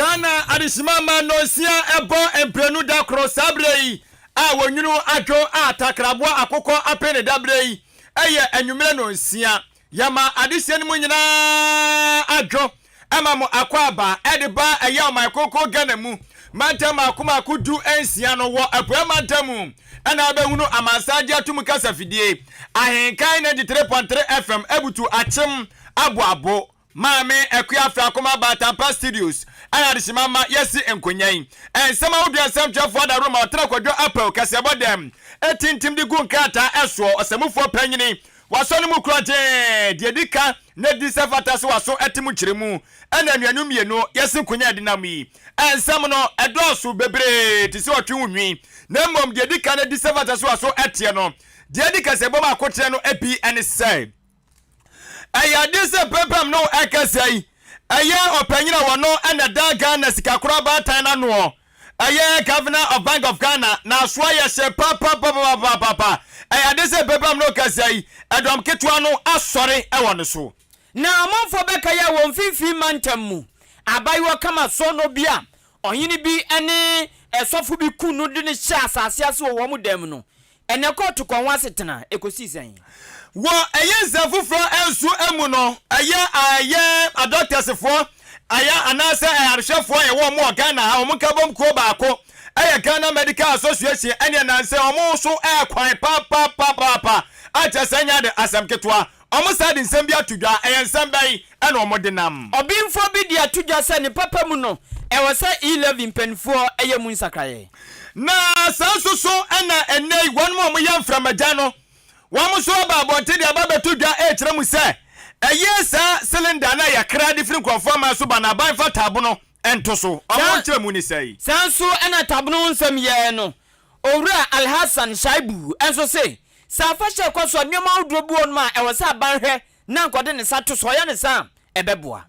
Ghana adehyema ma nnɔnsia ɛbɔ mprenu da koro saa berɛ yi a wɔnwunu adwo a takraboa akokɔ ape ne daberɛ yi yɛ anwummerɛ nnɔnsia. Yɛma adehyeɛ no mu nyinaa adwo ma mo akwaaba de ba ɛyɛ ɔman kronkron Ghana mu mantam mmaako mmaako 16 no wɔ Apueɛ mantam mu na wobɛhunu amansan gye atom kasafidie Ahenkan 93.3 FM abutu akyem aboabo Maame Akua Afrakoma Baatampa Studios a adehyema ma yɛasi nkonya yi. Nsɛm ahodoɔ a nsɛmtwerɛfoɔ adaworoma ɔtena Kwadwo Apaw kaseɛbɔ dɛm tintim de gu nkrataa soɔ ɔsamufoɔ panyini W'asɔ no mu korɔgyee, deɛ ɛdi ka na ɛdi sɛ fata sɛ w'aso te mu nkyerɛmu, ɛna anuanom mmienu yɛse nkonya a ɛdenam yi. Nsɛm no, ɛdɔɔso bebree te sɛ ɔtwe ho nwi, na mmom deɛ ɛdi ka na ɛdi sɛ fata sɛ w'aso teɛ no, deɛ ɛdi kaseɛbɔ mu akokyerɛ no bi ne sɛ, Ɛyɛ adeɛ sɛ mpɛmpɛm no ɛkasa yi, ɛyɛ ɔpanyin a wɔno na ɛda Ghana sikakora baatan no anoɔ. Ɛyɛ Governor of Bank of Ghana na asoa yɛ hye papapapapapa. Ɛyɛ ade sɛ mpɛmpɛm no kasa yi, ɛdɔm ketewa no asɔre wɔ no so. Na ɔmanfoɔ bɛkae a wɔ mfimfini mantam mu abayewa kama sɔɔnɔ bi a ɔhene bi ne sɔfo bi kum no de no hyɛɛ asase ase wɔ wɔn dan mu no, Ɛnna kɔɔto kɔ ho asetena, ɛkɔsii sɛn? Wɔ ɛyɛ nsɛm foforɔ nso mu no, ɛyɛ a ɛyɛ adɔktɛsfoɔ ɛyɛ anaasɛ ayarehwɛfoɔ a yɛwɔ wɔn wɔ Ghana ha, wɔn nkabom kuo baako ɛyɛ Ghana Medical Association ɛneɛ nansɛ wɔn nso ɛɛkwan papapapaapa a kyerɛ sɛ ɛnyɛ ade asɛm ketewa. Wɔn saa de nsɛm bi ato dwa, ɛyɛ nsɛm bɛn ɛna wɔn de nam? Ɔbenfoɔ bi de ato dwa sɛ ne papa mu no, ɛwɔ sɛ E-levy mpanimfoɔ yɛ mu nsakraeɛ. Na saa nso so na ɛnnɛ yi wɔn a wɔyɛ mframagya no, wɔn nso aba abɔnten de aba abɛto dwa rekyerɛ mu sɛ ɛyɛ saa cylinder no a yɛkra de firi nkurɔfoɔ aman so ba no aban fa tabono nto so. Wɔn nkyerɛmu ne sɛn? Saa nso na tabono ho nsɛm yɛɛ no. Owura Alhassan Shaibu nso se, sɛ afahyɛ rekɔ so a, nneɛma ahodoɔ bi wɔ hɔnom a ɛwɔ sɛ aban hwɛ na anka ɔde ne nsa to so. Ɔyɛ no saa a, ɛbɛboa.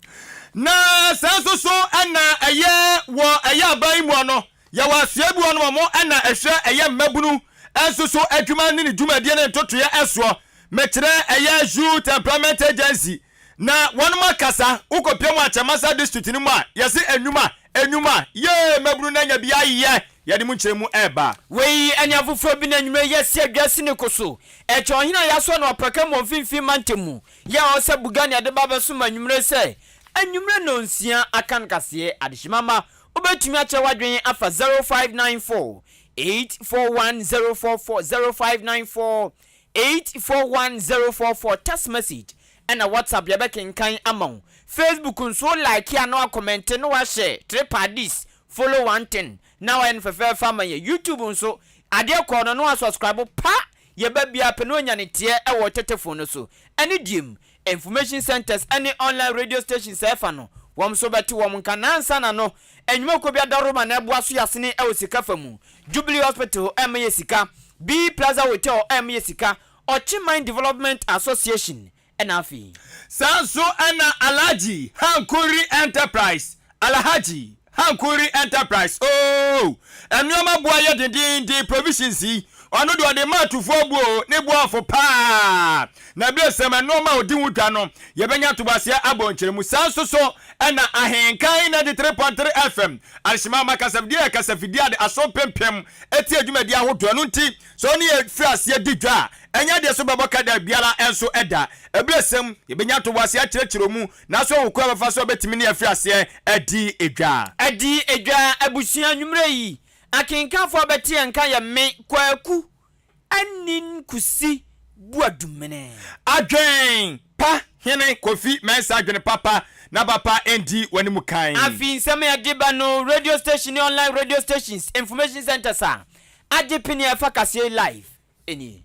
Na saa nso so na ɛyɛ wɔ ɛyɛ aban yi mu no, yɛwɔ asoɛe bi wɔ nom ɔmo na ɛhwɛ ɛyɛ mmabunu nso so adwuma ne ne dwumadie ne ntotoeɛ ɛsoɔ, mekyerɛ ɛyɛ Youth Employment Agency, na wɔnom akasa, wokɔpia mu Akyɛmasa District no mu a, yɛse ɛnwuma, ɛnwuma, yee mmabunu no anya bi ayɛ, yɛde mu nkyerɛmu ɛɛba. Wei ne afoforɔ bi na anwummerɛ yi yɛasi adwa si ne ko so. Ɛkyɛ ɔhene a yɛasoa no ɔpraka mu wɔ mfimfini mantam mu yi a ɔsɛ Buga ne ɛde ba bɛsom anwummerɛ sɛ anwummerɛ nnɔnsia aka no kaseɛ. Adehyema mma wobɛtumi akyerɛ w'adwene afa 0594 841 044 0594 841 044 text message ɛna WhatsApp yɛbɛkenkan ama wo. Facebook nso wo like a na wakɔmɛnte na wahyɛ tripadis follow one thing na wayɛ no fɛfɛɛfɛ ama yɛn. YouTube nso, adeɛ kɔɔ no na wasubscribe pa yɛ ba biara pɛ na wanya ne teɛ wɔ tetefon no so. Ɛne diem, information centers ne online radio stations a ɛfa no, wɔn nso bɛte wɔn nka. Na ansa na no, nnwumakuo bi adaworoma na ɛboa so yɛ asene wɔ sika fa mu. Jubilee Hospital ɛma yɛ sika, B Plaza Hotel ɛma yɛ sika, Ɔkyeman Development Association Ɛna afei. Saa nso na Alhaji Hankuri Enterprise, Alhaji Hankuri Enterprise, oh, nnoɔma boɔ yɛ dendeenden, provisions yi, ɔno deɛ ɔde ma atufoɔ buo o, ne boɔ ɔfo paa. Na abiresɛm, nnoɔma a ɔdi ho dwa no, yɛbɛnya ntoboaseɛ abɔ nkyerɛmu. Saa nso so na Ahenkan 93.3 FM, Adehyema Ama Kasafidie yɛ kasafidie a de aso mpempem tie dwumadie ahodoɔ, ɛno nti sɛ wo ne yɛn firi aseɛ di dwa a, ɛnyɛ adeɛ sɛ wobɛbɔ ka da biara nso da. Abiresɛm, yɛbɛnya ntoboaseɛ akyerɛkyerɛ mu, nanso ahu kwan a ɛbɛfa so a wobɛtumi ne yɛn afiri aseɛ adi dwa. Adi dwa abusua anwummerɛ yi akenkanfoɔ a bɛte yɛn nka yɛ me, Kwaku Anin Kusi Boadumene. Adwen pa hene Kofi Mensah adwene papa na papa ndi w'anim kan. Afei nsɛm a yɛde ba no radio station ne online radio stations, information centers a agye pene a ɛfa kaseɛ yi live nie.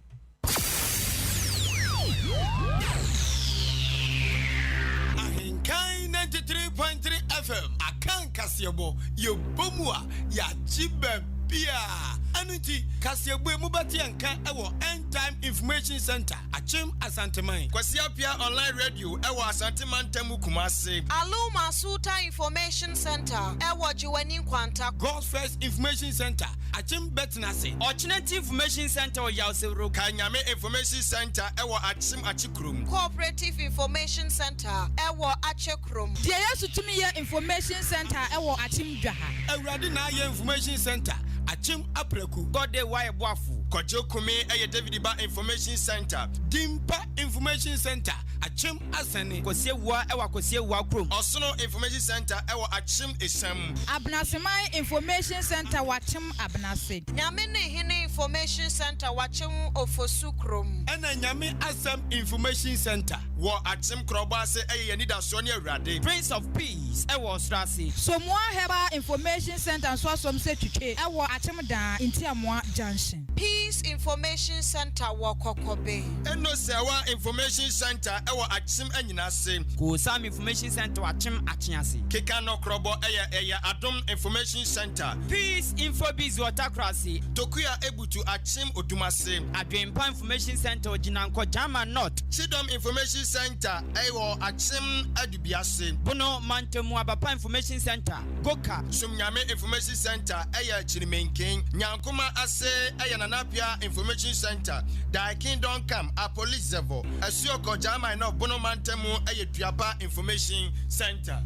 Ahenkan 93.3 FM Akan kaseɛbɔ, yɛbɔ mu a, yɛagye baabiara. Ɛno nti, kaseɛbɔ yi mobɛte yɛn nka wɔ. End Time Information Centre, Akyem Asanteman. Kwasi Appiah Online Radio wɔ Asante Mantam mu Kumasi. Aluma Sultan Information Centre wɔ Gyewane Nkwanta. God's First Information Centre, Akyem Bɛtenase. Ɔkyenati Information Centre wɔ Yawsewuro. Kanyame Information Centre wɔ Akyem Akyekrom. Cooperative Information Centre wɔ Akyekrom. Deɛ Yesu Tumi Yɛ Information Centre wɔ Akyem Dwaha. Awurade Na Ayɛ Information Centre, Akyem Apraku. God Day Wayɛ Boafo. Kwadwo Kumi yɛ David Ba Information Centre. Dimpa Information Centre, Akyem Asɛne. Kwasi Awuah wɔ Akwasi Awuah kurom. Ɔsono Information Centre wɔ Akyem Esiam. Abenaseman Information Centre wɔ Akyem Abenase. Nyame Ne Hene Information Centre wɔ Akyem Ofosu kurom. Ɛna Nyame Asɛm Information Centre. Wɔ Akyem Korɔbɔ ase yɛ Yɛn Anidasoɔ Ne Awurade. Prince of Peace wɔ Ɔsoro ase. Somoa Herbal Information Centre nso asɔm sɛ Twitwe wɔ Akyem Daa, Ntiamoa Junction. Peace Information Centre wɔ Kɔkɔbe. Eno Sɛwa Information Centre wɔ Akyem Anyinase. Koosam Information Centre wɔ Akyem Akyease. Keka Nɔkorɔbɔ yɛ ɛyɛ Adom Information Centre. Peace Infobiz wɔ Takorase. Tokua Ebutu Akyem Odumase. Adwempa Information Centre wɔ Gyinankɔ, Gyama North. Kyidɔm Information Centre wɔ Akyem Adubiase. Bono Mantamu Abapa Information Centre, Goka. Somnyame Information Centre yɛ Kyirimenken. Nyankoma ase yɛ Nana Appiah Information Centre, Thy Kingdom Come, Apolizevo. Asuokɔ, Gyama North, Bono Mantamu yɛ Duapa Information Centre.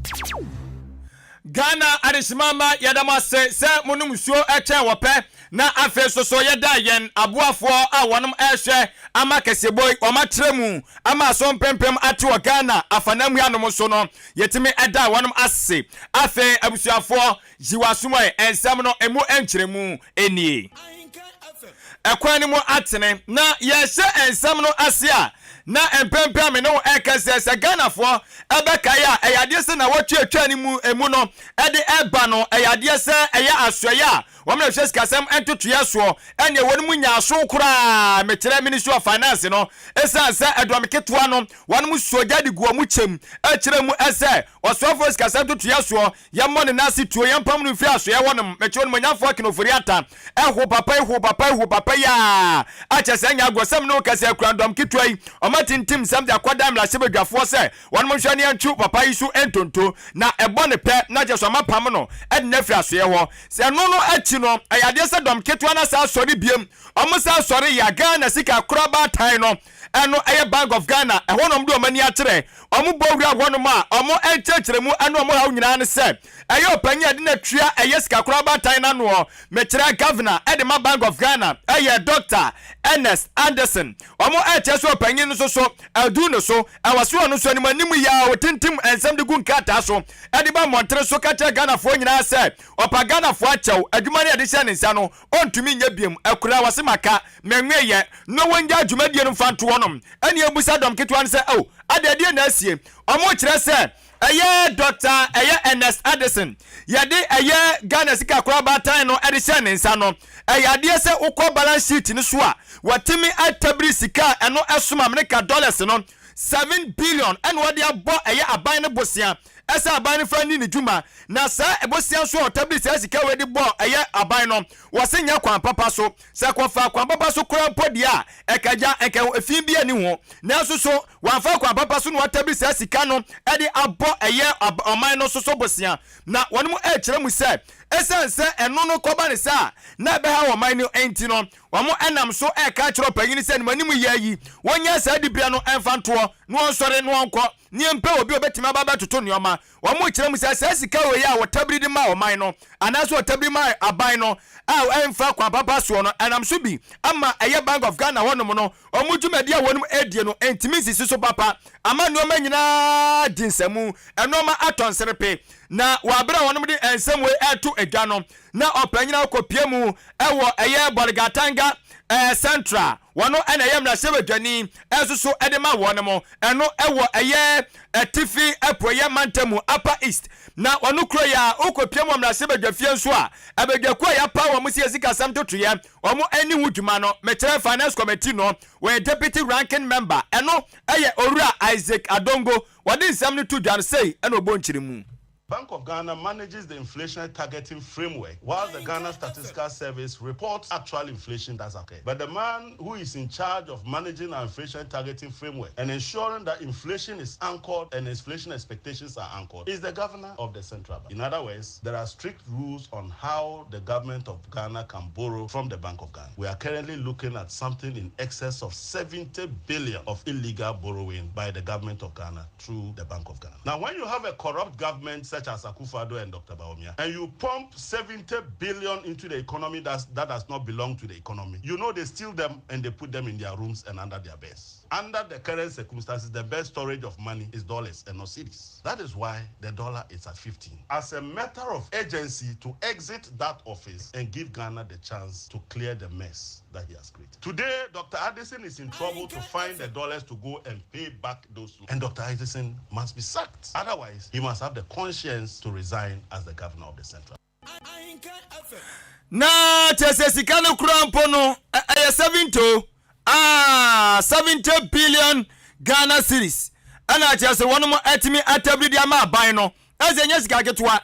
Ghana adehyema mma yɛda mo ase sɛ monom nsuo kyɛn wɔpɛ na afei nso so yɛda yɛn aboafoɔ a wɔnom ɛrehwɛ ama kɛseɛbɔ yi wɔn atrɛ mu ama aso mpempem ate wɔ Ghana afanam hanom nso no yɛtumi ɛda wɔnom ase. Afei abusuafoɔ yi w'asom ɛ nsɛm no emu nkyerɛmu nie. Ɛkwan no mu atene na yɛhyɛ nsɛm no ase a na mpɛmpɛ a me ne wo ɛka sɛ sɛ Ghanafoɔ ɛbɛkae a ɛyɛ adeɛ sɛ nawɔtwe atwa ne mu emu no ɛde ɛba no ɛyɛ adeɛ sɛ ɛyɛ asoɛeɛ a wɔn na ɛhwɛ sikasɛm ntotoeɛ soɔ ɛneɛ wɔn mu nyaaso koraa mekyerɛ Ministry of Finance no ɛsiane sɛ ɛdɔm ketewa no wɔn mu suo gya de gu wɔn kyɛm ɛkyerɛ mu ɛsɛ ɔsoafoɔ sikasɛm ntotoeɛ soɔ Yɛmmɔ ne nan ase tuo, yɛmpam no mfiri asoɛeɛ hɔnom. Mekyerɛ onimuonyamfoɔ Akin Ofori-Atta. Ɛho papa yi, ho papa yi, ho papa yi aa! Akyɛ sɛ ɛnyɛ agorɔ sɛ me ne wo kasa yi akura ndɔm ketewa yi. Wɔatintim nsɛm de akɔdan mmarahyɛbadwafoɔ sɛ wɔnom nhwɛ ne yɛntwe papa yi so ntonto. Na ɛbɔ no pɛ na kyerɛ sɛ wɔapam no de no afiri asoɛeɛ hɔ. Sɛ ɛno no akyi no, ɛyɛ adeɛ sɛ dɔm ketewa no asan asɔre biom. Wɔsan sɔre yɛ a Ghana sika korabaatan no, ɛno ɛyɛ Bank of Ghana, ɛhɔ na wɔde wɔn ani akyerɛ. Wɔbɔ wura hɔnom a, wɔn nkyerɛkyerɛmu ne wɔn haw nyinaa ne sɛ, ɛyɛ ɔpanyin a yɛde no atua ɛyɛ sikakora abaatan no anoɔ, mekyerɛ Governor de ma Bank of Ghana, ɛyɛ Dɔkta Ernest Anderson. Wɔn kyerɛ sɛ ɔpanyin no nso so, aduru ne so, ɛwɔ sɛ ɔno nso anim anim yi ara ɔtintim nsɛm de gu nkrataa so de ba mmɔntene so ka kyerɛ Ghanafoɔ nyinaa sɛ ɔpa Ghanafoɔ akyɛw, adwuma no a yɛde hyɛɛ ne nsa no, ɔntumi nyɛ biom. Akuraa, wɔse maka, menweeɛ, na wɔngyaa dwumadie no mfa nto hɔnom. Ɛnna yɛbisa dɔm ketewa no sɛ, Ao, adɛn, ɛdeɛn na asie? Wɔkyerɛ sɛ ɛyɛ Dɔkta ɛyɛ Ernest Addison. Yɛde ɛyɛ Ghana sika korabaatan no de hyɛɛ ne nsa no, ɛyɛ adeɛ sɛ wokɔ balance sheet no so a, watumi atabiri sika a ɛno ɛsom Amerika dollars no 7 billion ɛna wɔde abɔ ɛyɛ aban no bosea ɛsɛ aban no fa nni ne dwuma. Na saa bosea nso a ɔtabiri saa sika wei de bɔɔ ɛyɛ aban no, wɔse nyɛ kwan papa so. Sɛ kɔfa kwan papa so koraa mpo deɛ a, ɛka gya, nka efi bi nni ho. Nanso so wɔamfa kwan papa so na wɔatabiri saa sika no de abɔ ɛyɛ ɔman no so so bosea? Na wɔn rekyerɛ mu sɛ, esiane sɛ ɛno no kɔba no saa a, na ɛbɛhaw ɔman no nti no, wɔnam so reka akyerɛ ɔpanyin no sɛ animuanim yɛ ayi, wɔnnyae saa dibea no mfa ntoɔ, na wɔnsɔre na wɔnkɔ, na yɛmpɛ obi a obetumi aba abɛtoto nneɛma. Wɔrekyerɛ mu sɛ saa sika wei a wɔtabiri de ma ɔman no anaasɛ wɔtabiri ma aban no a ɛmfa kwan papa soɔ no, ɛnam so bi ama ɛyɛ Bank of Ghana hɔnom no, wɔn dwumadi a wɔnom redie no ntumi nsisi so papa ama nneɛma nyinaa di nsamu, nneɛma atɔ nserepe. Na wɔ abere a wɔnom de nsɛm wei reto dwa no, na ɔpanyin a ɔkɔpie mu wɔ ɛyɛ Bolgatanga Central, wɔno na ɛyɛ mmarahyɛbadwani nso so de ma wɔn mo, ɛno wɔ ɛyɛ atifi apueɛ mantam mu, Upper East. Na wɔno kuro yi a wokɔpie mu wɔ mmarahyɛbadwafie nso a, abadwakuo a yɛapaw wɔn sɛ yɛ sikasɛm ntotoeɛ wɔn ani ho dwuma no, mekyerɛ Finance Committee no, wɔyɛ Deputy Ranking Member, ɛno yɛ Owura Isaac Adongo. Wɔde nsɛm no to dwa no, sei na ɔbɔ nkyerɛmu. Bank of Ghana manages the inflation targeting framework while the Ghana Statistical Service reports actual inflation that's occurred. But the man who is in charge of managing our inflation targeting framework and ensuring that inflation is anchored and inflation expectations are anchored is the governor of the central bank. In other words, there are strict rules on how the government of Ghana can borrow from the Bank of Ghana. We are currently looking at something in excess of 70 billion of illegal borrowing by the government of Ghana through the Bank of Ghana. Now, when you have a corrupt government such as Akufo-Addo and Dr. Bawumia, and you pump 70 billion into the economy that's, that does not belong to the economy, you know they steal them and they put them in their rooms and under their beds. Under the current circumstances, the best storage of money is dollars and not cedis. That is why the dollar is at 15. As a matter of urgency to exit that office and give Ghana the chance to clear the mess that he has created. Today, Dr. Addison is in trouble to find the dollars to go and pay back those. And Dr. Addison must be sacked. Otherwise, he must have the conscience to resign as the governor of the central. Na kyerɛ sɛ sika no kura mpo no ɛyɛ 70, ah, 70 billion Ghana cedis ɛna kyerɛ sɛ wɔnom atumi atabiri de ama aban no. Ɛsɛ nyɛ sika ketewa.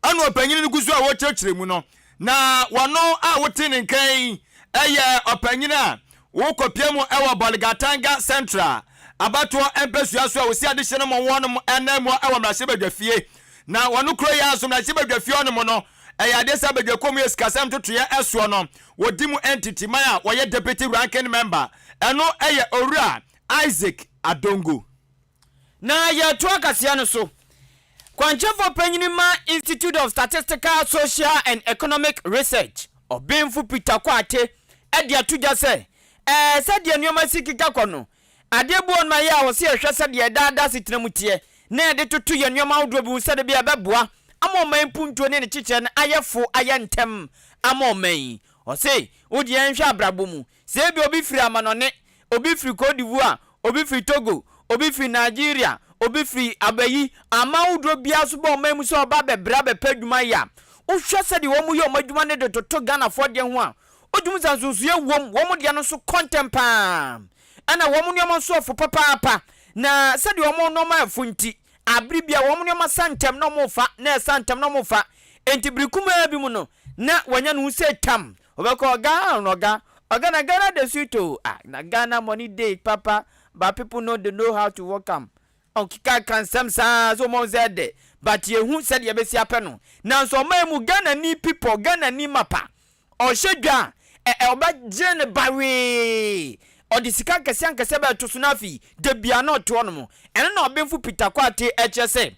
Ɛna ɔpanyin no gu so a wɔkyerɛkyerɛ mu no, na wɔno a wote ne nkan ɛyɛ ɔpanyin a wokɔpia mu ɛwɔ Bolgatanga Central abatoɔ mpɛsua so a wosi adehyɛ no ma wɔnom ɛnam mu ɛwɔ mmarahyɛbadwa fie. Na wɔno kuro yi aso mmarahyɛbadwa fie ɔnom no, ɛyɛ adeɛ sɛ abadwakuo mu yɛ sikasɛm totoeɛ ɛsoɔ no, wɔdi mu entity man a wɔyɛ deputy ranking member. Ɛno ɛyɛ Owura Isaac Adongo. Na yɛto akaseɛ no so, kwankyɛfoɔ panyini ma Institute of Statistical, Social and Economic Research, Ɔbenfo Peter Kwate, ɛde ato dwa sɛ sɛdeɛ nneɛma si keka kɔ no, adeɛ bu ɔnom ayɛ a wɔsɛ yɛhwɛ sɛdeɛ ɛdaadaa setena mu teɛ na yɛde toto yɛ nneɛma ahodoɔ bi ho sɛde bi a ɛbɛboa ama ɔman mpuntuo ne ne kyekyerɛ no ayɛ fo ayɛ ntɛm ama ɔman yi. Ɔse wode yɛnhwɛ abrabɔ mu sɛ ebi obi firi amanɔne, obi firi Cote d'Ivoire, obi firi Togo, obi firi Nigeria, obi firi abayi ama ahodoɔ biara so bɔ ɔman mu sɛ ɔba abɛbrɛ abɛpɛ adwuma yɛ a, wohwɛ sɛdeɛ wɔn yɛ wɔn adwuma no de toto Ghanafoɔ deɛ ho a, wotumi sɛ nsonsoyɛ wom. Wɔn deɛ no nso kɔntɛm paa, ɛna wɔn nneɛma nso ɛfo papaapa. Na sɛdeɛ wɔn nneɛma ɛfo nti, abere bia wɔn nneɛma sa ntɛm na wɔn fa na ɛsa ntɛm na wɔn fa. Nti bere kumaa bi mu no na wɔanya ne ho sɛ tam wɔbɛkɔ. Ɔga ɔga ɔga na Ghana dey sweet o. Ah, na Ghana money dey papa, but people no dey know how to work am. Ɔkeka ka nsɛm saa sɛ ɔmo sɛ ɛdɛ, but yɛhu sɛdeɛ ɛbɛsi apɛ no. Nanso ɔman mu Ghana ni people, Ghana ni mapa ɔhyɛ dwa a ɛ ɔbɛgye ne bawee, ɔde sika nkɛseɛ nkɛseɛ bɛɛto so. No afei da bia na ɔte hɔ nom. Ɛno na Ɔbenfo Peter Kwate ɛkyerɛ sɛ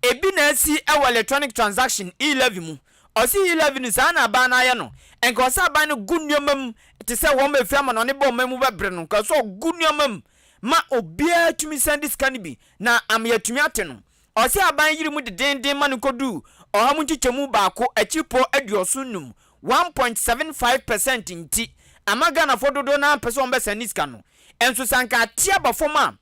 ebi na asi ɛwɔ electronic transaction, e-levy mu. Ɔsi e-levy no saa na aban no ayɛ no, nka ɔsɛ aban no gu nneɛma mu te sɛ wɔn efiri ama na ɔne bɔ ɔman mu bɛbrɛ no, nka ɔsɛ ɔgu nneɛma mu ma obiara tumi san de sika no bi na ama yɛtumi ate no. Ɔsɛ aban yiri mu dedenden ma no kɔdu 75.75%, 1.75%. Nti ama Ghanafoɔ dodoɔ naa pɛ sɛ wɔn bɛsɛn ne sika no nso sanka ate aba fam a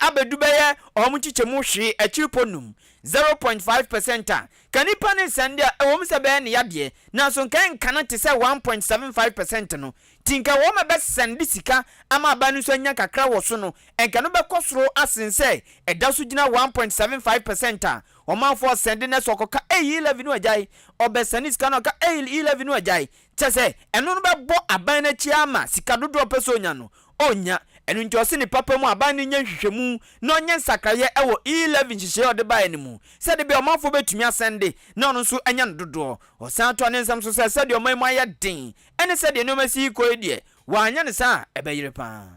abɛdu bɛyɛ 0.5%, 0.5% a ka nipa ne nsɛn deɛ ɛwɔ mu sɛ bɛyɛ ne yadeɛ, nanso nka nka no te sɛ 1.75% no. Ti nka wɔn a bɛsɛn de sika ama aban no nso anya kakra wɔ so no, nka no bɛkɔ soro asen sɛ ɛda so gyina 1.75% a ɔmanfoɔ sɛn de ne sɛ ɔkɔka ɛyi e-levy no agyae, ɔbɛsɛn sika no ɔka ɛyi e-levy no agyae, kyɛ sɛ ɛno no bɛbɔ aban no akyi ama sika dodoɔ pɛ sɛ onya no ɔnya. Ɛno nti ɔse ne papa mu aban no nyɛ nhwehwɛmu na ɔnyɛ nsakraeɛ ɛwɔ e-levy nhyehyɛeɛ a ɔde baeɛ no mu sɛde bia ɔmanfoɔ bɛtumi asɛnde na ɔno nso anya no dodoɔ. Ɔsan toa ne nsɛm so sɛ sɛdeɛ ɔman mu ayɛ den ɛne sɛdeɛ nneɛma si kɔ yi deɛ, wanyɛ ne saa a ɛbɛyere paa.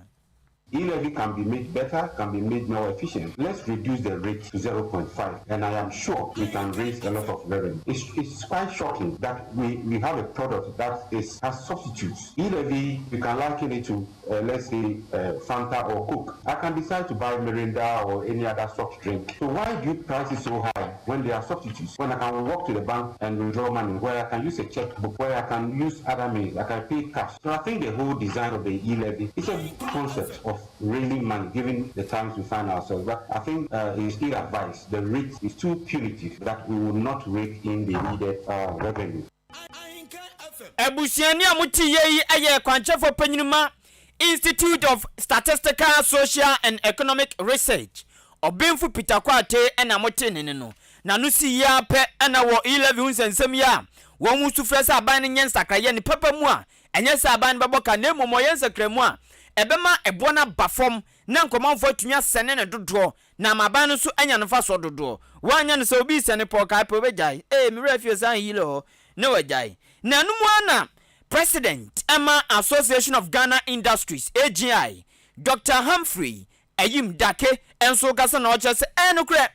E-levy can be made better, can be made more efficient. Let's reduce the rate to 0.5, and I am sure we can raise a lot of revenue. It's quite shocking that we have a product that has substitutes. E-levy, you can liken it to, let's say, Fanta or Coke. I can decide to buy Mirinda or any other soft drink. So why do you price it so high when there are substitutes? When I can walk to the bank and withdraw money, where I can use a checkbook, where I can use other means, I can pay cash. So I think the whole design of the e-levy is a concept of raising money, given the times we find ourselves. But I think it's ill advised. The rate is too punitive that we will not rake in the needed revenue. Abusuani a mote yɛ yi yɛ kwankyerɛfoɔ panyinima Institute of Statistical, Social and Economic Research, Ɔbenfo Peter Kwate, ɛna mote ne ne no. Na N'ano sii yi ara pɛ na wɔ E-Levy ho nsɛnsɛm yi a wɔn su frɛ sɛ aban no nyɛ nsakraeɛ ne papa mu a ɛnyɛ sɛ aban no bɛbɔ ka na mmom ɔyɛ nsakramu a ɛbɛma ɛboɔ no aba fam na nkɔmanfoɔ atumi asɛne no dodoɔ na ama aban no nso anya no mfasoɔ dodoɔ. Woanyɛ no sɛ obi resɛne pɛ ɔkae pɛ ɔbɛgyae. Ee me werɛ afi o saa nhiyile hɔ na wagyae. Na ɛno mu ara na President ma Association of Ghana Industries, AGI, Doctor Humphrey Ayim Dake nso rekasa na ɔkyerɛ sɛ ɛyɛ nokorɛ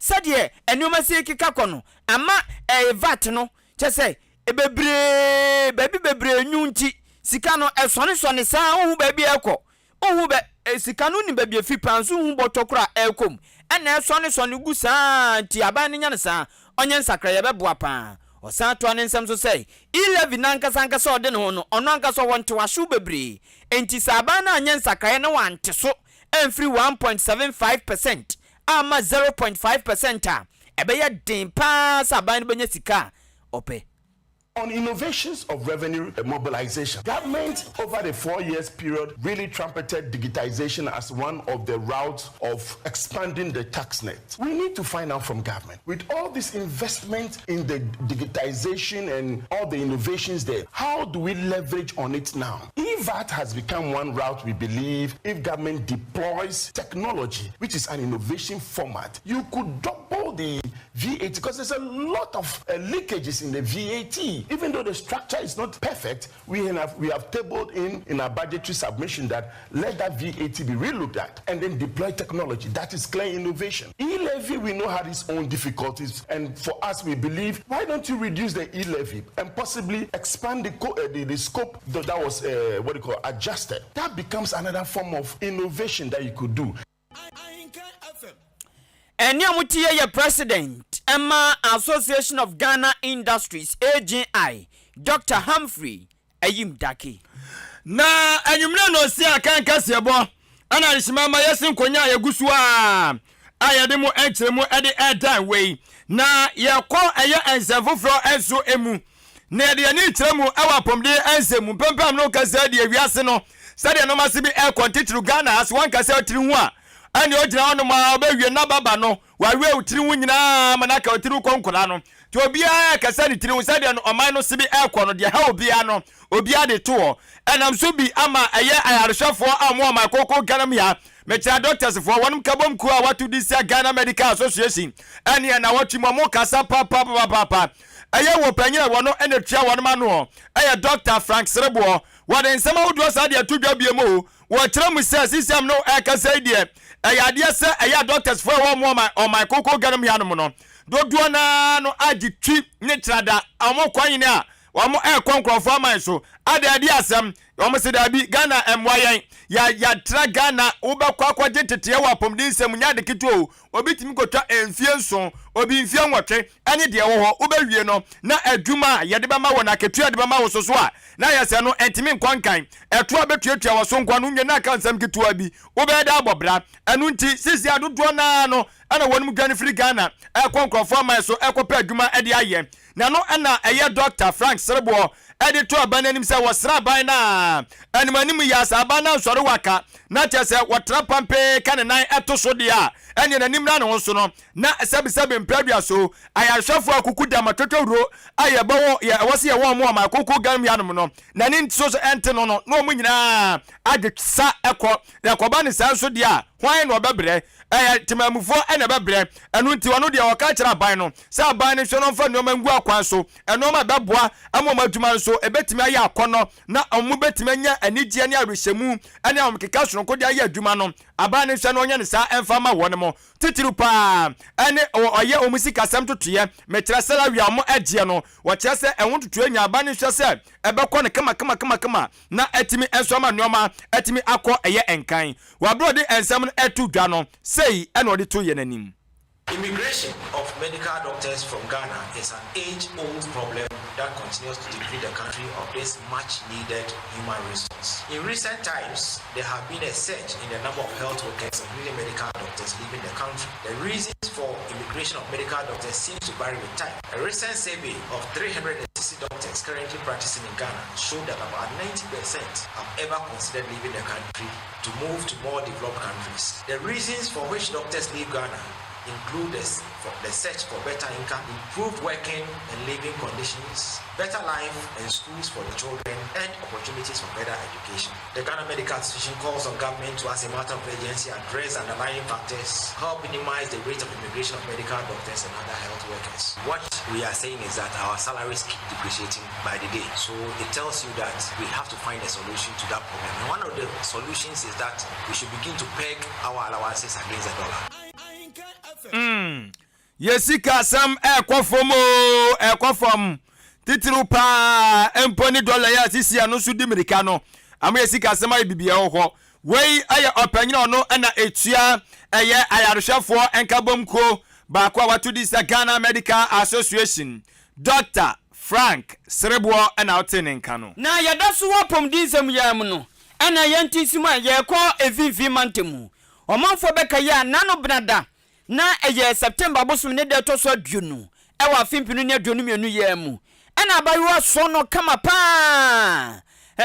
sɛdeɛ nneɛma si rekeka kɔ no ama ɛyɛ vat no kyerɛ sɛ bebree baabi bebree nwu nti sika no ɛsɔnesɔne saa wohu baabi a ɛkɔ wohu bɛ sika no nim baabi efi paa nso wohu bɔtɔ koro a ɛrekɔ mu ɛna ɛsɔnesɔne gu saa nti aban no nya no saa ɔnyɛ nsakraeɛ ɛbɛboa paa. Ɔsan toa ne nsɛm so sɛ E-levy no ankasa ankasa a ɔde ne ho no ɔno ankasa ɔwɔ ntewahyew bebree Enti sɛ aban no anyɛ nsakraeɛ na wante so amfiri 1.75 percent amma 0.5 percent a, ɛbɛyɛ den pa ara sɛ aban no bɛnya sika a ɔpɛ. On innovations of revenue mobilization, government over the 4 years period really trumpeted digitization as one of the routes of expanding the tax net. We need to find out from government, with all this investment in the digitization and all the innovations there, how do we leverage on it now? EVAT has become one route we believe if government deploys technology, which is an innovation format, you could double the VAT because there's a lot of leakages in the VAT. Even though the structure is not perfect, we have, we have tabled in, in our budgetary submission that let that VAT be relooked at and then deploy technology. That is clear innovation. E-levy, we know had its own difficulties. And for us, we believe, why don't you reduce the e-levy and possibly expand the, the, the scope that, that was, what do you call, adjusted? That becomes another form of innovation that you could do. Ɛnne a mote yɛ yɛ President ma Association of Ghana Industries, AGI, Dɔkta Humphrey Ayim Dake. Na anwummerɛ na ɔsi akan kaseɛbɔ ɛna adehyema ma yɛsi nkonya a yɛgu so a a yɛde mo nkyerɛmu de ɛdan wei na yɛkɔ ɛyɛ nsɛm foforɔ nso mu na yɛde yɛn ani kyerɛ mu wɔ apɔmuden nsɛm mu mpempem no kasa deɛ wiase no sɛdeɛ nneɛma se bi ɛkɔ ntitiriw Ghana ha so wankasa tiri ho a ɛne ogyina hɔnom a ɔbɛwie n'ababa no wawie wo tiri ho nyinaa ma n'aka tiri ho kɔnkora no nti obiara kasa ne tiri ho sɛdeɛ no ɔman no se bi ɛkɔ no deɛ ha obiara no obiara de to hɔ ɛnam so bi ama ɛyɛ ayarehwɛfoɔ a wɔn ɔman koko Ghana mu ya mekyerɛ doctorsfoɔ wɔnom kabom kuo a wɔato di sɛ Ghana Medical Association ɛne ɛna wɔtwe mu ɔmo kasa papapapapa Ɛyɛ wɔ panyin a wɔno na etua wɔnom ano ɛyɛ Dɔkta Frank Sereboɔ. Wɔde nsɛm ahodoɔ saa de ato dwa biom o. Wɔkyerɛ mu sɛ CCM no ɛrekasa yi deɛ ɛyɛ adeɛ sɛ ɛyɛ a doctors foɔ a ɛwɔ wɔn ɔman ɔman koko Ghana mu hanom no dodoɔ no ara no agye twi ne kyerada wɔn kɔ nyene a wɔn ɛrekɔ nkorɔfoɔ aman so ada adi asɛm wɔn se daabi Ghana mmoa yɛn yɛ yɛatra Ghana wobɛkɔ akɔgye nteteɛ wɔ apɔmuden nsɛm nyɛ ade ketewa o Obi tumi kɔtwa mfeɛ nson, obi mfeɛ nwɔtwe ne deɛ ɛwɔ hɔ. Wobɛwie no, na adwuma a yɛde bɛma wo no, akatua a yɛde bɛma wo so so a na ayɛ sɛ no ntumi nkɔ nkan. Ɛtoɔ a bɛtuatua wɔ so nko ara no, wonwie na aka nsɛm ketewa bi, wobɛyɛ dɛ abɔ bra. Ɛno nti, seesei a dodoɔ no ara no na wɔnom dwane firi Ghana rekɔ nkurɔfoɔ aman so rekɔpɛ adwuma de ayɛ. Na ɛno na ɛyɛ Dɔkta Frank Sereboɔ de to aban no anim sɛ wɔsrɛ aban no a anim anim yi ara sɛ aban no ansɔre waka na kyerɛ sɛ wɔtra pampee ka ne nan to so deɛ a ɛneɛ n'ani mmra ne ho so no na sɛbesɛbe mprɛ aduaso ayarehwɛfoɔ akuku dam atwotwowuro a yɛbɔ wɔ yɛ ɛwɔ sɛ yɛwɔ wɔn wɔ Maakoko Gan hanom no n'ani nso so ɛnte no no na wɔn nyinaa adwe sa kɔ na ɛkɔba ne saa nso deɛ a hwan na ɔbɛbrɛ ɛyɛ temamufoɔ na ɛbɛbrɛ ɛno nti ɔno deɛ ɔka kyerɛ aban no sɛ aban no nhwɛ na ɔmfa nneɛma ngu akwan so nneɛma a ɛbɛboa ama wɔn adwuma nso ɛbɛtumi ayɛ akɔnnɔ na wɔbɛtumi anya anigyeɛ ne awerɛhyɛmu ne ahomekeka sononko de ayɛ adwuma no. Aban no nhwɛ na ɔnyɛ no saa ɛmfa mma wɔn mo. Titiriw paa ɛne ɔyɛ wɔn sikasɛm ntotoeɛ, mekyerɛ salary a wɔn gyeɛ no, wɔkyerɛ sɛ ɛho ntotoeɛ nyinaa aban no nhwɛ sɛ ɛbɛkɔ no kama kama kama kama na atumi nso ama nneɛma atumi akɔ ɛyɛ nkan. Wɔ berɛ a ɔde nsɛm no reto dwa no, sei na ɔde too yɛn anim. Immigration of medical doctors from Ghana is an age-old problem that continues to deplete the country of this much-needed human resource. In recent times, there have been a surge in the number of health workers, including medical doctors, leaving the country. The reasons for immigration of medical doctors seems to vary with time. A recent survey of 360 doctors currently practicing in Ghana showed that about 90% have ever considered leaving the country to move to more developed countries. The reasons for which doctors leave Ghana include the, for the search for better income, improved working and living conditions, better life and schools for the children, and opportunities for better education. The Ghana Medical Association calls on government to, as a matter of urgency, address underlying factors, help minimize the rate of immigration of medical doctors and other health workers. What we are saying is that our salaries keep depreciating by the day. So it tells you that we have to find a solution to that problem. And one of the solutions is that we should begin to peg our allowances against the dollar. Yɛ sikasɛm ɛrekɔ fam oo, ɛrekɔ fam titiriw paa mpo ne dɔla yi a sisi a no nso di mmirika no ama yɛ sikasɛm ayɛ biribi ɛwɔ hɔ. Wei yɛ ɔpanyin a ɔno na etua ɛyɛ ayarehwɛfoɔ nkabom kuo baako a wato di sɛ Ghana Medical Association, Dɔkta Frank Sereboɔ na ɔte ne nka no. Na yɛda so wɔ apɔmuden nsɛm yi ara mu no, ɛna yɛn ntinsim a yɛrekɔ mfimfini mantam mu ɔmanfoɔ bɛkae a n'ano benada na ɛyɛ September bosome ne da ɛtɔ so 20 wɔ afe 2022 yi ara mu ɛna abayewa sɔ no kama paa.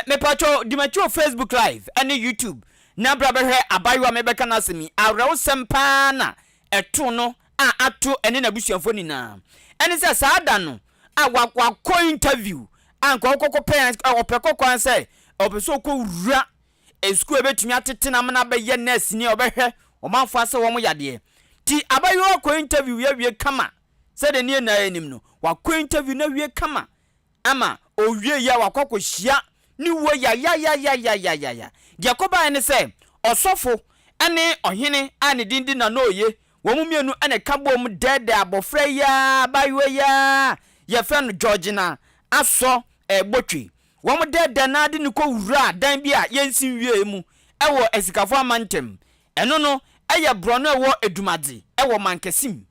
Mepakyɛw di m'akyi wɔ Facebook live ɛne YouTube na bra bɛhwɛ abayewa a mebɛka n'asɛm yi. Awerɛhosɛm paa na ɛtoo no a ato ɛne n'abusuafoɔ nyinaa. Ɛne sɛ saa da no a wakɔ interview a nka ɔkɔkɔpɛ ɔpɛ kɔkɔa sɛ ɔpɛ sɛ ɔkɔwura Sukuu a ebetumi atete no ama no abɛyɛ nɛɛseni a ɔbɛhwɛ ɔmanfo asa wɔn yadeɛ. Nti abayewa kɔ interview yi awie kama sɛdeɛ ne yɛn nyinaa nim no, wakɔ interview no awie kama ama ɔwie yi a wakɔ akɔhyia ne wuo yayayayayayaya. Deɛ ɛkɔbaeɛ ne sɛ ɔsɔfo ne ɔhene a ne din de Nana Oye, wɔn mmienu na ɛka boom dɛɛdɛɛ abɔfra yi ara, abaayewa yi ara a yɛfrɛ no Georgina Asɔ Botwe. Wɔdɛɛdɛɛ no ara de no kɔwuraa dan bi a yɛnsi nwiee mu wɔ Asikafo Amantam. Ɛno no yɛ borɔno a ɛwɔ Edumadze wɔ Mankasim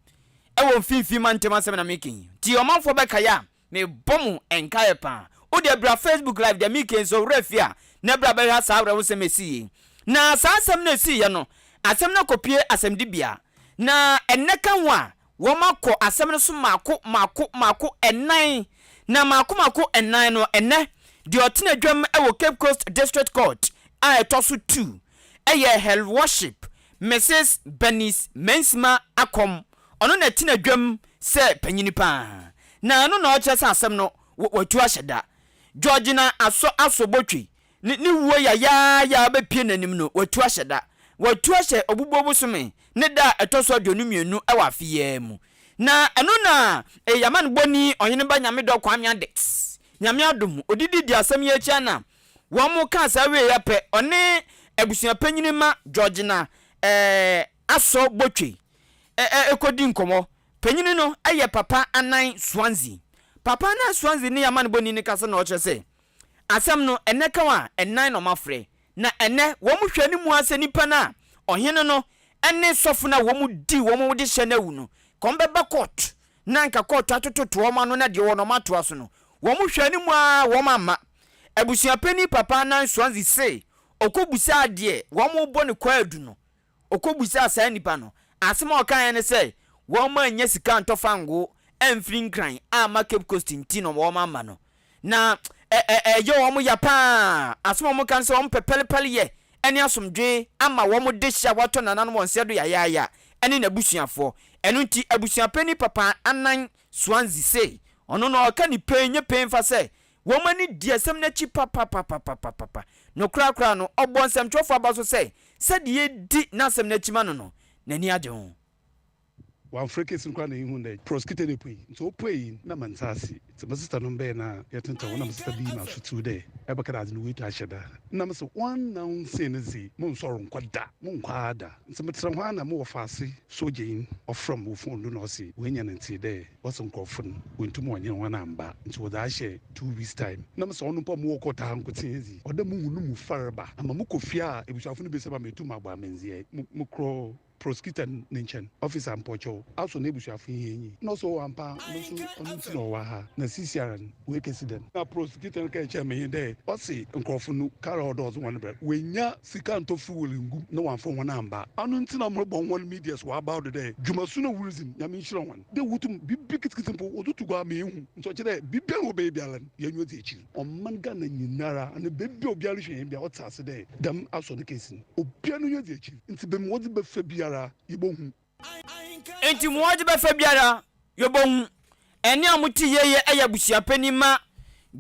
wɔ Mfinfin Mantam asɛm na mereka yi. Nti ɔmanfoɔ bɛkae a, mebɔ mo nkaeɛ paa. Wo deɛ bra Facebook live deɛ mereka yi sɛ wo werɛ afi a na bra bɛhwɛ saa awerɛhosɛm a ɛsii yi. Na saa asɛm no a ɛsiiɛ no, asɛm no akɔpue asɛmdibea. Na ɛnnɛ ka ho a, Wɔakɔ asɛm no so mmaako mmaako mmaako nnan, na mmaako mmaako nnan no, ɛnnɛ, deɛ ɔtena dwam wɔ Cape Coast District Court a ɛtɔ so two yɛ Her Worship Mrs. Bernice Mensima Akɔm. Ɔno na ɛtena dwam sɛ panyini pa ara, na ɛno na ɔkyerɛ sɛ asɛm no watu ahyɛ da. Georgina Asɔ Asobotwe Ne ne wuo yayaaya a abɛpue n'anim no, watu ahyɛ da. Watu ahyɛ Obubuo bosome ne da a ɛtɔ so 22 wɔ afe yi ara mu. Na ɛno na Yamanbɔni Ɔheneba Nyamedɔ Kwame Adix, Nyame adom, ɔdidi dii asɛm yi akyi ara na wɔn kaa saa wieeɛ pɛ, ɔne abusuapanyini ma Georgina Asɔ Botwe kɔdi nkɔmmɔ. Panyini no yɛ Papa Anan Swansea. Papa Anan Swansea ne Yamanbɔni no kasa na ɔkyerɛ sɛ, Asɛm no, ɛnnɛ ka a, ɛnnan na wɔafrɛ. Na ɛnnɛ, wɔhwɛ no mua sɛ nnipa no a ɔhene no ne sɔfo no a wɔdii wɔn dehyɛ no awu no, ka wɔbɛba kɔɔto, na anka kɔɔto atototo wɔn ano na deɛ wɔwɔ no wɔatoa so no, wɔhwɛ no mu ara wɔamma. Abusuapanin Papa Anan Swansea se ɔkɔbisaa deɛ wɔrebɔ no kwaadu no, Ɔkɔbisaa saa nipa no, asɛm a ɔkaeɛ ne sɛ wɔannya sika antɔ fangoo amfiri Nkran amma Cape Coast nti na wɔamma no. Na ɛyɛ wɔn ya pa ara. Asɛm a wɔka ne sɛ wɔpɛ pɛrepɛreyɛ ne asomdwoe ama wɔn dehye a wɔatɔ nananom wɔn nsa do yayaaya ne n'abusuafoɔ. Ɛno nti abusuapanin Papa Anan Swansea se ɔno no ɔka ne pɛn nyɛ pɛn fa sɛ Wɔn ani di asɛm no akyi papapapapapa. Nokorakora no, ɔbɔ nsɛmtwerɛfoɔ aba so sɛ, sɛdeɛ yɛdi n'asɛm no akyi ma no no, n'ani agye ho. Wɔammfrɛ case no koraa na innhun dɛ prosecutor no epuei. Ntsi opuei no nna menntse ase. Ntsi me sister no bɛɛ na yɛtsentseen hɔ na me sister bi yii me asotsiw dɛ ebɛka dɛ adze no woetu ahyɛ da. Nna mese wɔannounce no dze monnsɔr nnkɔ da, monnkɔ ara da. Ntsi metsena hɔ ara na mowɔ faase sogyanyi ɔfrɛ me wɔ phone do na ɔse oenya ne ntsee dɛ Wɔse nkorɔfo no wonntum wɔnye hɔn ammba ntsi wɔdze ahyɛ 2 weeks time. Na mese ɔno mpo a mowɔ court ha nkotsee dze ɔwɔ dɛ muhu no mu farba ama mokɔ fie a ebusuafo no bisa me a meetum abɔ amandzɛɛ. Mokrɔ prosecutor no ne nkyɛn, officer mpɔkyɛw asɔ n'ebusuafo yi enyi. Nna ɔse oh ampa no so ɔno ntsi na ɔwɔ ha na sisiara no oekesi dɛn? Na prosecutor no kɛɛ kyerɛɛ me nye dɛ ɔse nkorɔfo no kar a ɔwɔ dɛ ɔdze hɔn brɛ oennya sika anntɔ fuel enngu mu na wɔammfa hɔn ammba. Ɔno ntsi na morobɔ hɔn medias wɔabaw do dɛ dwumasu na woridzi no Nyame nhyira hɔn. Dɛ wotum biribi ketseketse mpo wɔdze to gua ma yehu, ntsi ɔkyerɛ dɛ biribiara a wɔbɛyɛ biara no yɛnye odzi ekyir. Ɔman Ghana nyinara anaa beebi a obiara rohwɛ hɛn biara ɔtse ase dɛ dɛm asɔr no kesi no, obiara n'enyiwa dzi ekyir, ntsi beebi wɔdze bɛfa biara yebohu. Enti mo wɔdze bɛfa biara yebohu. Ɛnne a mote yie yɛ yɛ abusuapanin ma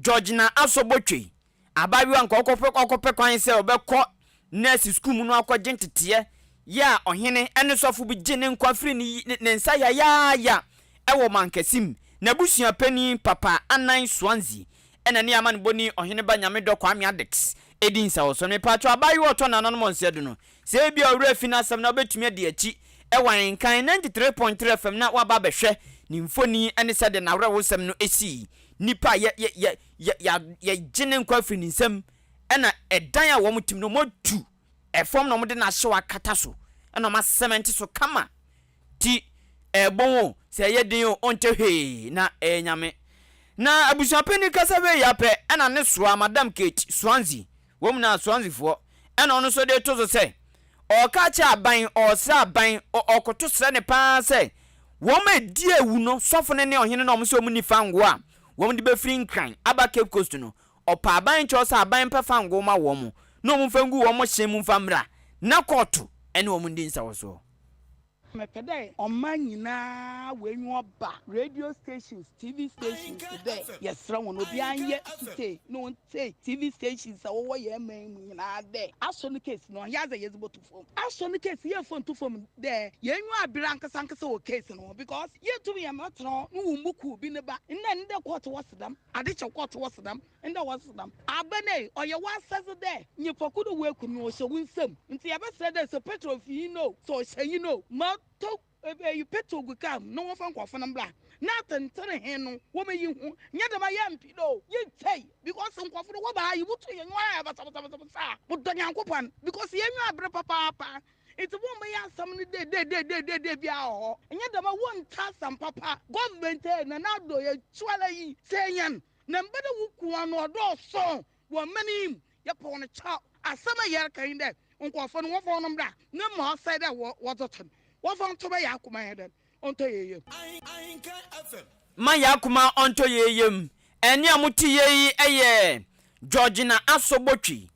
Georgina Asobotwe, abaayewa a nka ɔkɔpɛ ɔkɔpɛ kwan sɛ ɔbɛkɔ nɛɛse sukuu mu no akɔgye nteteɛ yɛ a ɔhene ne sɔfo bi gye ne nkwa firi ne ne nsa yayaaya wɔ Mankasim. N'abusuapanin Papa Anan Swansea na ne amanebɔni Ɔheneba Nyamedɔ Kwame Addicks di nsawɔsɔ no. Mepaakyɛw abaayewa a ɔtɔ nananom ɔnsɛ do no, Sɛ ebia wo werɛ afi n'asɛm na wobɛtumi adi akyi wɔ Ahenkan 93.3 FM na woaba abɛhwɛ ne mfoni ne sɛdeɛ n'awerɛhosɛm no sii. Nipa a yɛ, yɛ, yɛ, yɛ, yɛ, yɛgye ne nkwa firi ne nsam, ɛna ɛdan a wɔn tim no wɔatu ɛfam na wɔde n'ahyew akata so, ɛna wɔn asɛmɛnte so kama. Ti, ɛɛbɔn o, sɛ ɛyɛ den o, ɔnkyɛ hwee na ɛyɛ Nyame. Na abusuapanin kasa wei ya pɛ, ɛna ne soa, Madam Kate Swansea, Wɔn nyinaa Swanseafoɔ. Ɛna ɔno nso de reto so sɛ, ɔreka akyerɛ aban, ɔresrɛ aban, ɔrekoto srɛ no pa ara sɛ, wɔn a ɛdi awu no, sɔfo no ne ɔhene no a wɔn sɛ wɔn nni fangoo a wɔn de bɛfiri Nkran aba Cape Coast no, ɔpɛ aban kyɛw sɛ aban mpɛ fangoo ma wɔn na wɔn mfa ngu wɔn hyɛn mu mfa mmra na kɔɔto ne wɔn ndi nsawɔsoɔ. Mepɛ dɛ ɔman nyina woenyiwa ba radio stations, TV stations dɛ yɛserɛ hɔn obiara nyɛ setsie na ontsie TV stations a wɔwɔ hɛn man mu nyina dɛ Asɔr no case no ɔnnyɛ adze a yɛdze bɔto famu. Asɔr no case yɛmmfa nnto famu dɛ hɛn enyiwa aber ankasa ankasa wɔ case no ho because yenntum yɛmmɛtsena hɔ na wommbuku obi ne ba ndɛ ndɛ court wɔ se dɛm, adekyew court wɔ se dɛm. Ndɛ wɔse dɛm aber no yi, ɔyɛ w'asɛdze dɛ nyimpa ko no woeku no, ɔhyɛ wo nsamu. Ntsi yɛbɛserɛ dɛ sɛ petrol fi hen o, sɛ ɔhyɛ hen o, ma tɔ eyi petrol gu kaar mu na wɔmfa nkorɔfo no mbra na atsentsen hen no womeyi ho. Nnyɛ dɛm a yɛmmpe do o, yenntsei because nkorɔfo no wɔba ha yi wotu hɛn enyiwa ayɛ basabasabasa. Modɔ Nyankopɔn because hɛn enyiwa aber papaapa ntsi wɔmmbɛyɛ asɛm no dedeedeedeedee biara wɔ hɔ. Nnyɛ dɛm a wɔnntse asɛm papa. Government e, Nana Addo yɛtweɔla yi, tsie hɛn. Na mba dɛ wo kuw ano ɔdɔɔ sõ wɔ ɔman yi mu, yɛpɔw no kyɛw. Asɛm a yɛreka nye dɛ, nkorɔfo no wɔmfa hɔn mbra na ma ɔsɛ dɛ wɔdze to no, wɔmfa nto bɛyɛ akoma hɛn dɛn, ɔntɔ hɛn yamu. Ma yɛn akoma ɔntɔ yɛn yam. Ɛnne a mote yei yi yɛ Georgina Asobotwi.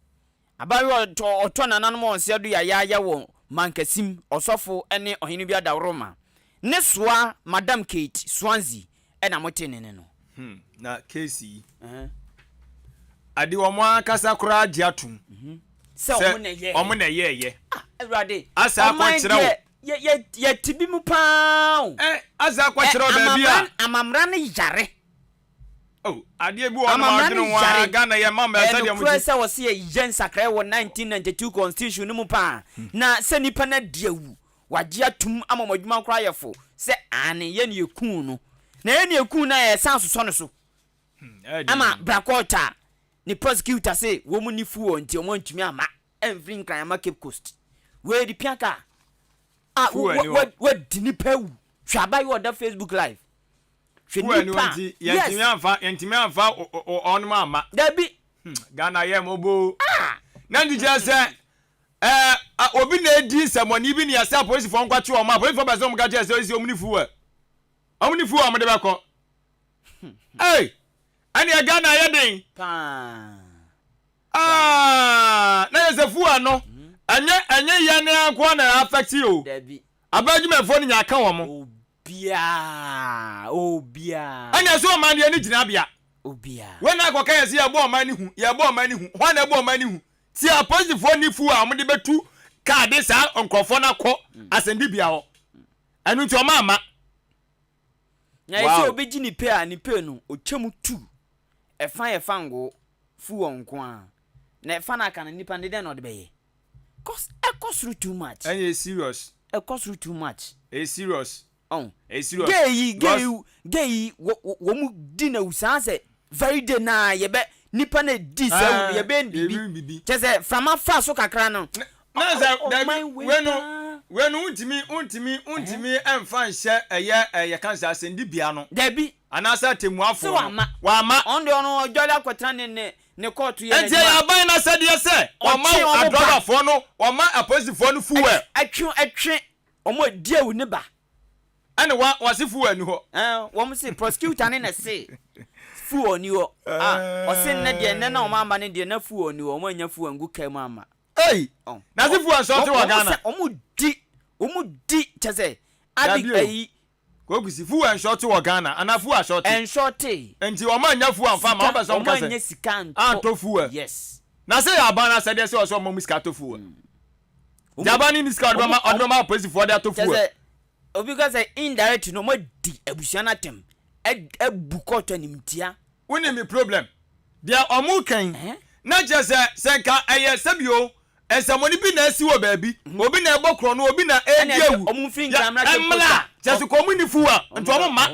Abaayewa a ɔtɔ nananom a ɔnsɛ do yayaaya wɔ Mankasim, ɔsɔfo ne ɔhene bi adaworoma. Ne soa Madam Kate Swansea na mote ne nne no. Hmm, na case yi. Ade wɔn ankasa koraa gye atom. Mhm. Sɛ wɔn na ɛyɛɛyɛ. Wɔn na ɛyɛɛyɛ. Ah, Awurade. Asa akɔkyerɛ wo. Yɛ yɛ yɛte bi mu paa o. Ɛ asa akɔkyerɛ wo baabi a. Amamra no yare. Oh, adeɛ bi wɔ hɔ nom a ɔdwene ho ara, Ghana yɛ mma mmaa sɛdeɛ mo Ɛyɛ nokorɛ sɛ wɔse yɛyɛ nsakraeɛ wɔ 1992 constitution no mu paa, na sɛ nipa no adi awu, wagye atum ama wɔn adwuma koraa ayɛ fo sɛ aane yɛn na yɛkuu no, na yɛn na yɛkuu no a yɛsan sosɔ no so ama bra court a ne prosecutor se wɔn nni fuel nti wɔn antumi amma amfiri Nkran amma Cape Coast. Wei de pia kaa a wadi nipa awu. Hwɛ abayewa ɔda Facebook live. Hwɛ nipa a yes. Yɛntumi anfa yɛntumi anfa ɔnom amma. Dabi. Hmm, Ghana yɛ mɔbo. Ah. Na nti kyerɛ sɛ ɛɛ obi na edi nsɛmɔni bi ne yɛsɛ apolisifoɔ nkwakye wɔn a apolisifoɔ bɛ sɛ wɔn ka kyerɛ sɛ ɔsi wɔn ni fuel wɔn ni fuel wɔn de bɛkɔ. Ee ɛnna Ghana yɛ den. Paa. Ah, na yɛ sɛ fuel no ɛnyɛ ɛnyɛ yɛn ne nko na affect o. Dabi. Abadwumayɛfoɔ no nya aka wɔn. Obiara, obiara. Ɛna ɛsɛ ɔman deɛ ne gyinabea. Obiara. Wei na akɔka yɛ sɛ yɛbɔ ɔman no hu, yɛbɔ ɔman no hu. Hwan na ɛbɔ ɔman no hu? Ti apolisifoɔ ni fu a wɔde bɛtu kaa de saa nkurɔfoɔ no akɔ asɛnnibea hɔ. Ɛno nti ɔma ama. Na ɛsɛ obi gye ne pay a ne pay no ɔkyɛ mu tu. Ɛfa yɛ fangoo fu wɔ nko ara. Na ɛfa no aka no nipa no de dɛn na ɔde bɛyɛ? Cause ɛkɔ soro too much. Ɛnyɛ serious. Ɛkɔ soro too much. Ɛyɛ serious. Ɔn. Ɛyɛ serious. Gay yi gay yi gay yi wɔ wɔ wɔn di na wu saa sɛ very day naa yɛbɛ nipa na di sɛ wu no yɛbɛ bibi. Kyɛ sɛ frama fa so kakra no. Na sɛ dabi wei no wei no wontumi wontumi wontumi ɛnfa nhyɛ ɛyɛ ɛyɛ kan sɛ asɛndibea no. Dabi. Anaasɛ atemmuafoɔ no. Sɛ wama. Wama. Ɔno deɛ ɔno ɔdwale akɔtena ne ne ne kɔɔto yɛ Enti ɛyɛ aban no asɛdeɛ sɛ wɔma Ɔtwe wɔn ba. adrɔbafoɔ no, wɔma apolisifoɔ no fuel. Ɛtwe ɛtwe wɔn adi awu ne ba. Ɛne wa wɔse fuel ni hɔ. Ɛɛ wɔn se prosecutor ne na se fuel ni hɔ. Ah ɔse nnɛ deɛ nnɛ na wɔn amma no deɛ na fuel ni hɔ wɔn annya fuel angu car mu amma. Ei! Ɔn. Na se fuel nso ɔte wɔ Ghana. Wɔn di wɔn di kyɛ sɛ. Abi Dabi o. ayi. Kokusi, fuel nshɔte wɔ Ghana anaa fuel ashɔte? Ɛnshɔte. Nti wɔn annya fuel amfa amma, Sika, wopɛ sɛ wɔn wɔn ka sɛ annya sika antɔ. antɔ fuel. Yes. Na sɛ yɛ aban no asɛdeɛ sɛ ɔsɛ ɔma mu sika tɔ fuel. Nti aban no nni sika ɔde bɛma ɔde bɛma apolisifoɔ de atɔ Kyɛ fuel. sɛ obi ka sɛ indirect no wɔn adi abusua no atɛm, abu kɔɔto animtia. Wonim me problem? Deɛ ɔmo ka yi, na kyerɛ sɛ sɛ nka ɛyɛ sɛbi o, nsɛmɔne bi na asi wɔ baabi, obi na ɛbɔ korɔno, obi na ɛredi awu, yɛ ɛmmra, kyerɛ sɛ kɔ ɔmo nni fuel, nti ɔmo mma,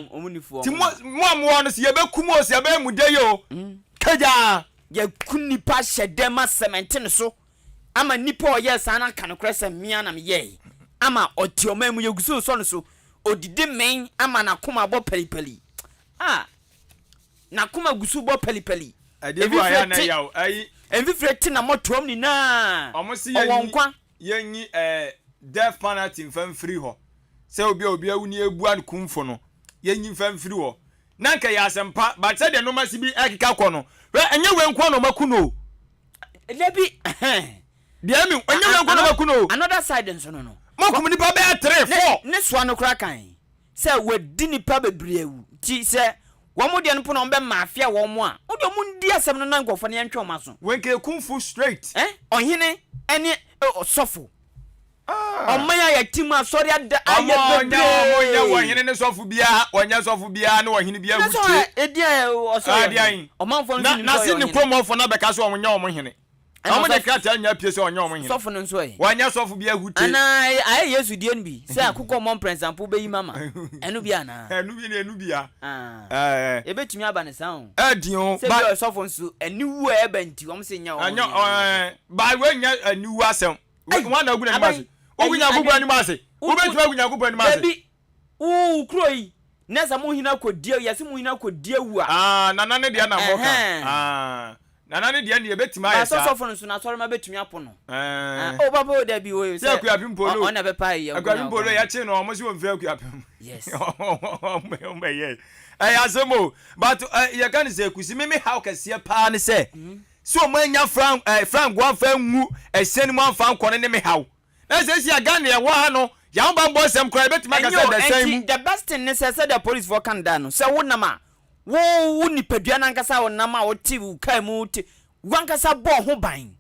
nti mo mo a mowɔ hɔ no sɛ yɛbɛku mo o, sɛ yɛbɛyɛ mo dɛ yi o, kagyaa. Yɛku nnipa hyɛ dɛm asɛmɛnte no so ama nnipa a ɔyɛɛ saa no aka nokorɛ sɛ me ara na meyɛɛe ama ɔte ɔman mu yɛgu so resɔ no so ɔdidi mee ama n'akoma abɔ palipali ah N'akoma gu so bɔ palipali. Ɛdeɛ bi wɔ a yɛ a na ɛya o. Ayi. Mfifire te n'amɔtoam nyinaa. Wɔn se Ɔwɔ yɛnyi nkwa. yɛnyi ɛɛ death penalty nfa mfiri hɔ. Sɛ obi a obi awu ne yɛbua no kumfo no, yɛnyi nfa mfiri hɔ. Na nka ɛyɛ asɛmpa but sɛdeɛ nnoɔma si bi ɛkeka kɔ no, hwɛ ɛnyɛ wei nko ara na wɔaku no o. Dabi ɛhɛn. Deɛ ɛmi ɛnyɛ wei nko ara na wɔaku no o. Another side nso no no. Moakum nipa bɛyɛ three, four. Ne soa no koraa kan. Sɛ wɔadi nnipa bebree awu nti, sɛ wɔn deɛ no mpo na wɔbɛ mafia wɔn a, wo deɛ wɔn ndi asɛm no na nkurɔfoɔ no yɛntwe wɔn aso. Wenke kumfo straight. Eh, ɔhene ɛne ɔsɔfo. Ah. Ɔman a yɛte mu asɔre ada ayɛ bebree. Ɔmo ɔnyɛ ɔmo nyɛ ɔhene ne sɔfo biara, ɔnyɛ sɔfo biara ne ɔhene biara wutie. Na sɛ edi a ɔsɔ yɛ ɔhene. Ɔmanfoɔ nso nim sɛ ɔyɛ ɔhene. Na se ne kuromɔfoɔ no abɛka sɛ ɔmo nyɛ ɔmo hene. Ɛna Wɔn de ɔsɔfo- krataa nyinaa pie sɛ ɔnyɛ wɔn hene. Sɔfo no nso ɛ? Wɔnyɛ sɔfo bi ahute. Anaa ɛyɛ- ayɛ Yesu deɛ no bi sɛ akokɔ mmɔ mprɛnsampo bɛyi mama. Ɛno bi anaa? Ɛno bi ne ɛno bi a. Ah. Ɛɛ. Ɛbɛtumi aba no saa o. Ɛdi o. Sɛ bi ɔsɔfo nso aniwu a ɛba nti wɔn se nyɛ wɔn. Ɛnyɛ ɛɛ ba wɔnyɛ aniwu asɛm. Ei, Wɔn na agu n'anim aban, ase. Wogu ɛyi, Nyankopɔn adwen- anim ase. Wo- Wobɛtumi agu Nyankopɔn anim ase. Dabi, wo kuro yi na sɛ mo hene akɔdi awu, yɛse mo hene akɔdi awu a. Ah, nana ne deɛ na mɔka. Ɛhɛn. Ah, nana ne deɛ ne yɛbɛtumi ayɛ Baasa saa. sɔfo no nso n'asɔrema bɛtumi apo no. Ɛɛ. Ah, oh papa o dabi o Sɛ sɛ Akuapem Polo. ɔna bɛpa yɛ nko na Akuapem Polo ɔka. yɛkye no ɔmo se wɔmfiri Akuapem. Yes. Ɔmo bɛyɛ. Ɛyɛ asɛm o. But eh, yɛka ne sɛ kusi me me haw kɛseɛ paa ne sɛ sɛ ɔmo anya fran eh, frango amfa angu ɛhyɛn no mu amfa ankɔ no ne me haw. Na seesei a Ghana yɛwɔ ha no, yɛn ahobammɔ nsɛm koraa yɛbɛtumi aka Ɛnyɛ sɛ o, ɛda sɛn ɛnti mu. the best thing ne sɛ sɛdeɛ policefoɔ ka no daa no, sɛ wonam a, wo wo nipadua no ankasa a wonam a wote wo car mu wote, w'ankasa bɔ ho ban.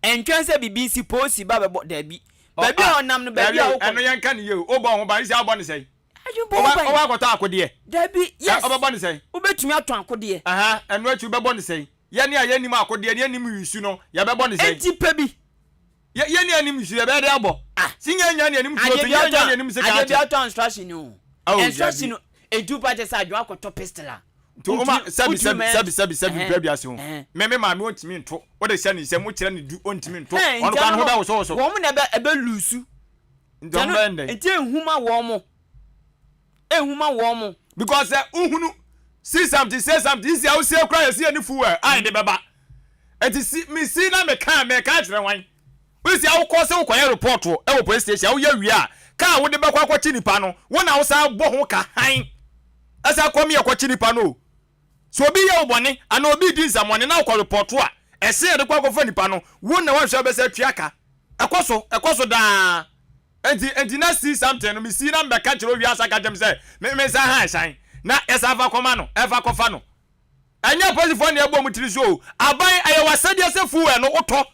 Ɛntwɛn sɛ biribi nsi, polisi ba bɛbɔ, daabi. Ɔ Baabi a ah, ɔnam no, baabi daabi a o, wokɔ ɛno no. yɛnka no yie o, wobɔ ho ban, sisi a wobɔ no sɛn? Adwene bɔ ho Wobɛ ban. wobɛ akɔtɔ akodeɛ? Daabi, Ɛ yes. wobɛbɔ no sɛn? Wobɛtumi atɔ akodeɛ. Aha, ɛno akyi wobɛbɔ no sɛn? Yɛne a yɛnnim akodeɛ ne yɛnnim wisu no, yɛbɛbɔ no sɛn? Enti pɛ bi. Yɛ yɛ ni anim nsu yɛbɛyɛ dɛ abɔ. Ah. Si nyɛ nya ni anim tuo Adeɛ to bi nyɛ atɔ nya ni anim sika adeɛ bi akyɛ. atɔ instruction ni o. Oh, Instruction dabi. no edu pa kyɛ sɛ adwo akɔtɔ pistol a. Nti o ma sɛbi sɛbi sɛbi sɛbi sɛbi Ɛhɛn, mpɛ wiase ho. ɛhɛn. Me me maame ontumi nto. Wode hyɛ ne nsam wokyerɛ ne du ontumi nto. Ɛhɛn, Ɔno nti koraa ɛno ne ho no bɛwoso woso. wɔn na ɛbɛ ɛbɛ lusu. Nti ɔmo bɛyɛ ne dɛn? Nti ehuma wɔn mo. Ehuma wɔn mo. Because sɛ wohunu see something say something sisi a wosie koraa yɛsi yɛ ne fuel a yɛde bɛba. Nti si me si na meka a meka akyerɛ hwan? Wosi a wokɔ sɛ wokɔyɛ report wɔ police station a woyɛ wie a kaa a wode bɛkɔ akɔkye nipa no wo na wosan bɔ ho ka hann ɛsan kɔ me ɛkɔkye nipa no o. Sɛ obi yɛ wo bɔne anaa obi redi nsɛmmɔne na wokɔ report a ɛsen yɛde kɔ akɔfa nipa no wo na woanhwɛ a wobɛsan atua ka. Ɛkɔ so ɛkɔ so daa. Enti enti na see something no me see na mebɛka kyerɛ owiase aka kyerɛ me sɛ me me nsa han hyɛn na yɛsan fa kɔma no ɛfa kɔfa no. Ɛnyɛ apolisifoɔ na ɛbɔ wɔn tiri so o. Aban ɛyɛ w'asɛdeɛ sɛ fuel no wotɔ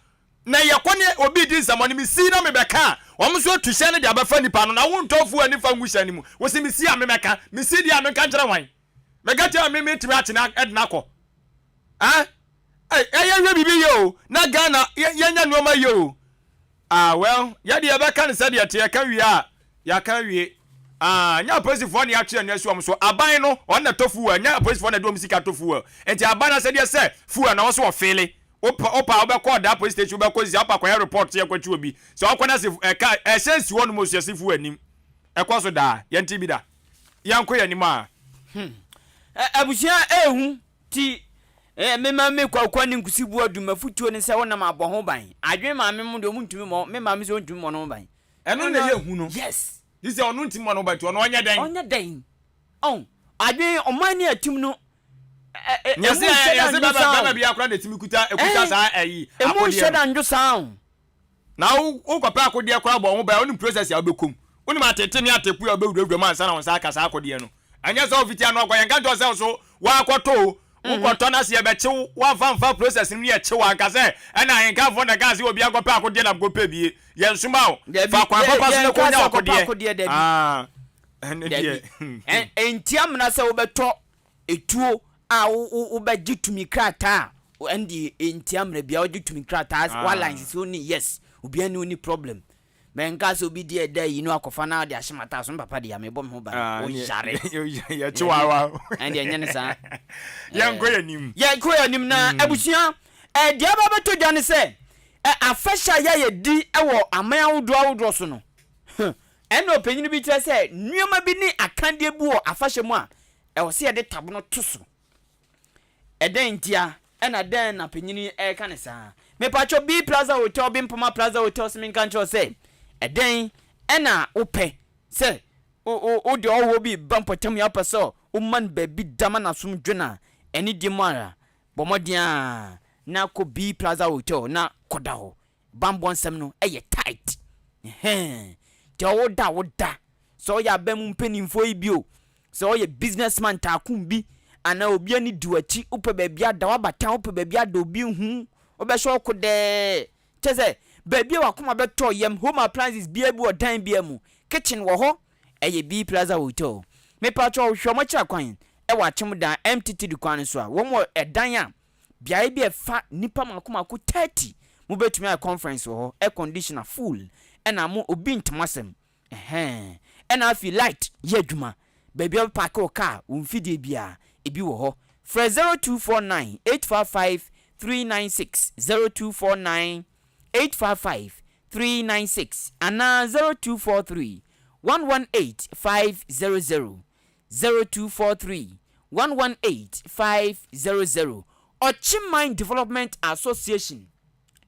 na yɛkɔ ne obi redi nsɛmmɔne me see na mebɛka a wɔn nso atu hyɛn no de abɛfa nipa no na wontɔ fuel no mfa ngu hyɛn no mu. Wose me see a memɛka me see deɛ a menka nkyerɛ hwan? Mɛka kyerɛ me metumi akye no de no akɔ. Ah ɛyɛ hwɛ biribi yɛ o na Ghana yɛnya nneɛma yɛ o. Ah well, yɛ deɛ yɛbɛka no sɛdeɛ ɛte, yɛka wie a, yɛaka awie. Ah, nyɛ apolisifoɔ na yɛatwe yɛn asi wɔn so. Aban no, wɔn na ɛtɔ fuel, nyɛ apolisifoɔ na ɛde wɔn sika tɔ fuel. Nti aban no asɛdeɛ sɛ fuel na wɔn so wɔfeele. Wopɛ, wopɛ a wobɛkɔ ɔdaa police station, wobɛkɔ sisi a wopɛ akɔyɛ report sɛ yɛnkɔkye obi. Sɛ wɔkɔ na se ɛka, ɛhyɛn si hɔ nom osu yɛse fuel nnim. Ɛkɔ so daa, yɛnte bi da. Yɛnkɔ yɛn anim a. Hmm. Abusua ehu. Nti eh, me ma me kwakwa ne nkusi bu adu m'afutuo ne sɛ wonam abɔ ho ban. Adwene maame mo deɛ ɔmo ntumi mmɔ, me maame sɛ ɔntumi mmɔ ne ho ban. Ɛno na ɛyɛ hu no. Yes. Gye sɛ ɔno ntumi mmɔ ne ho ban nti ɔno ɔnyɛ dɛn? Ɔnyɛ dɛn? Ɔn, adwene ɔman ne atim no ɛ ɛ Nyɛ emu sɛ nhyɛ da yɛse nnwo bɛma saa bɛma o. biara koraa na ɛtumi kuta ɛkuta Ɛn, saa ɛyi emu akodeɛ nhyɛ no. da nnwo saa o. Na wo wokɔpɛ akodeɛ koraa bɔ ho ban a wonim process a wobɛkɔ mu. Wonim atete ne atepu a wobɛwurawura mu ansa na wo nsa aka saa akodeɛ no. Ɛnyɛ sɛ wofiti ano akɔ, yɛnka nkyerɛ wo sɛ wo so woakɔtɔ o. Wokɔtɔ na sɛ yɛbɛkye wo, woamfa amfa process no mu ne yɛkye wo a, nka sɛ ɛna ahenkafoɔ na ɛkaa sɛ obiara nkɔpɛ akodeɛ na mekɔpɛ bie. Yɛnsoma wo. Dabi, Fa kwan yɛ, papa so na yɛnka kɔnya sɛ kɔpɛ w'akodeɛ. akodeɛ, dabi. Ah, ɛno Dabi. deɛ. Ɛ, ɛnti amena sɛ wobɛtɔ etuo a wo, wo, wobɛgye tumi krataa a, ɛno deɛ ɛnti amena biara wogye tumi krataa, Ah. woalicense wo ne, yes, obiara ne wo nni problem. Mɛnka sɛ obi deɛ ɛda yi no akɔfa na ɔde ahyɛ m'ataade so, me papa deɛ mebɔ me ho ban, Ah, wo yare. Yɛkye wawa. Ɛnde ɛnyɛ ne saa. Yɛnkɔ yɛn anim. Yɛnkɔ yɛn anim na abusua, deɛ aba abɛtɔ dwa ne sɛ, afahyɛ a yɛayɛ di wɔ aman ahodoɔ ahodoɔ so no, ɛna ɔpanyin bi kyerɛ sɛ nneɛma bi ne akadeɛ bi wɔ afahyɛ mu a ɛwɔ sɛ yɛde tabono to so. Ɛdɛn ntia? Ɛna dɛn na panyin yi reka no saa? Mepakyɛw, B Plaza Hotel, Bempoma Plaza Hotel se menka nkyerɛ wo sɛ, ɛdɛn na wopɛ sɛ wode ɔhɔhoɔ bi reba mpɔtam yi a wopɛ sɛ woma no baabi da ma n'asom dwo no a, anidie mu ara, bɔ mmɔden ara na kɔ B Plaza Hotel na kɔda hɔ. Banbɔ nsɛm no yɛ tight ɛhɛn nti ɔwo da wo da sɛ ɔyɛ aban mu mpaninfoɔ yi bi o sɛ ɔyɛ business man taakun bi anaa obi ani di w'akyi wopɛ baabi ada waba town wopɛ baabi ada obi nhu wobɛhyɛ ɔko dɛɛ kyɛ sɛ baabi a wakoma bɛtɔ yam home appliances biara bi wɔ dan biara mu kitchen wɔ hɔ ɛyɛ B Plaza Hotel mepatwɔ hwɛ ɔmo akyira kwan ɛwɔ akyem dan MTTD kwan no so a wɔn wɔ ɛdan a Beaeɛ bi a ɛfa nnipa mako mako 30 mo bɛtumi ayɛ conference wɔ hɔ, air conditioner full ɛna mo obi nte mo asɛm ɛhɛn ɛna afei light yɛ adwuma, baabi a wobɛ parke wo car, wo mfidie biara ebi wɔ hɔ. Frɛ 0249 855 396, 0249 855 396 anaa 0243 118 500. 0243 118 500 Ɔkyeman Development Association,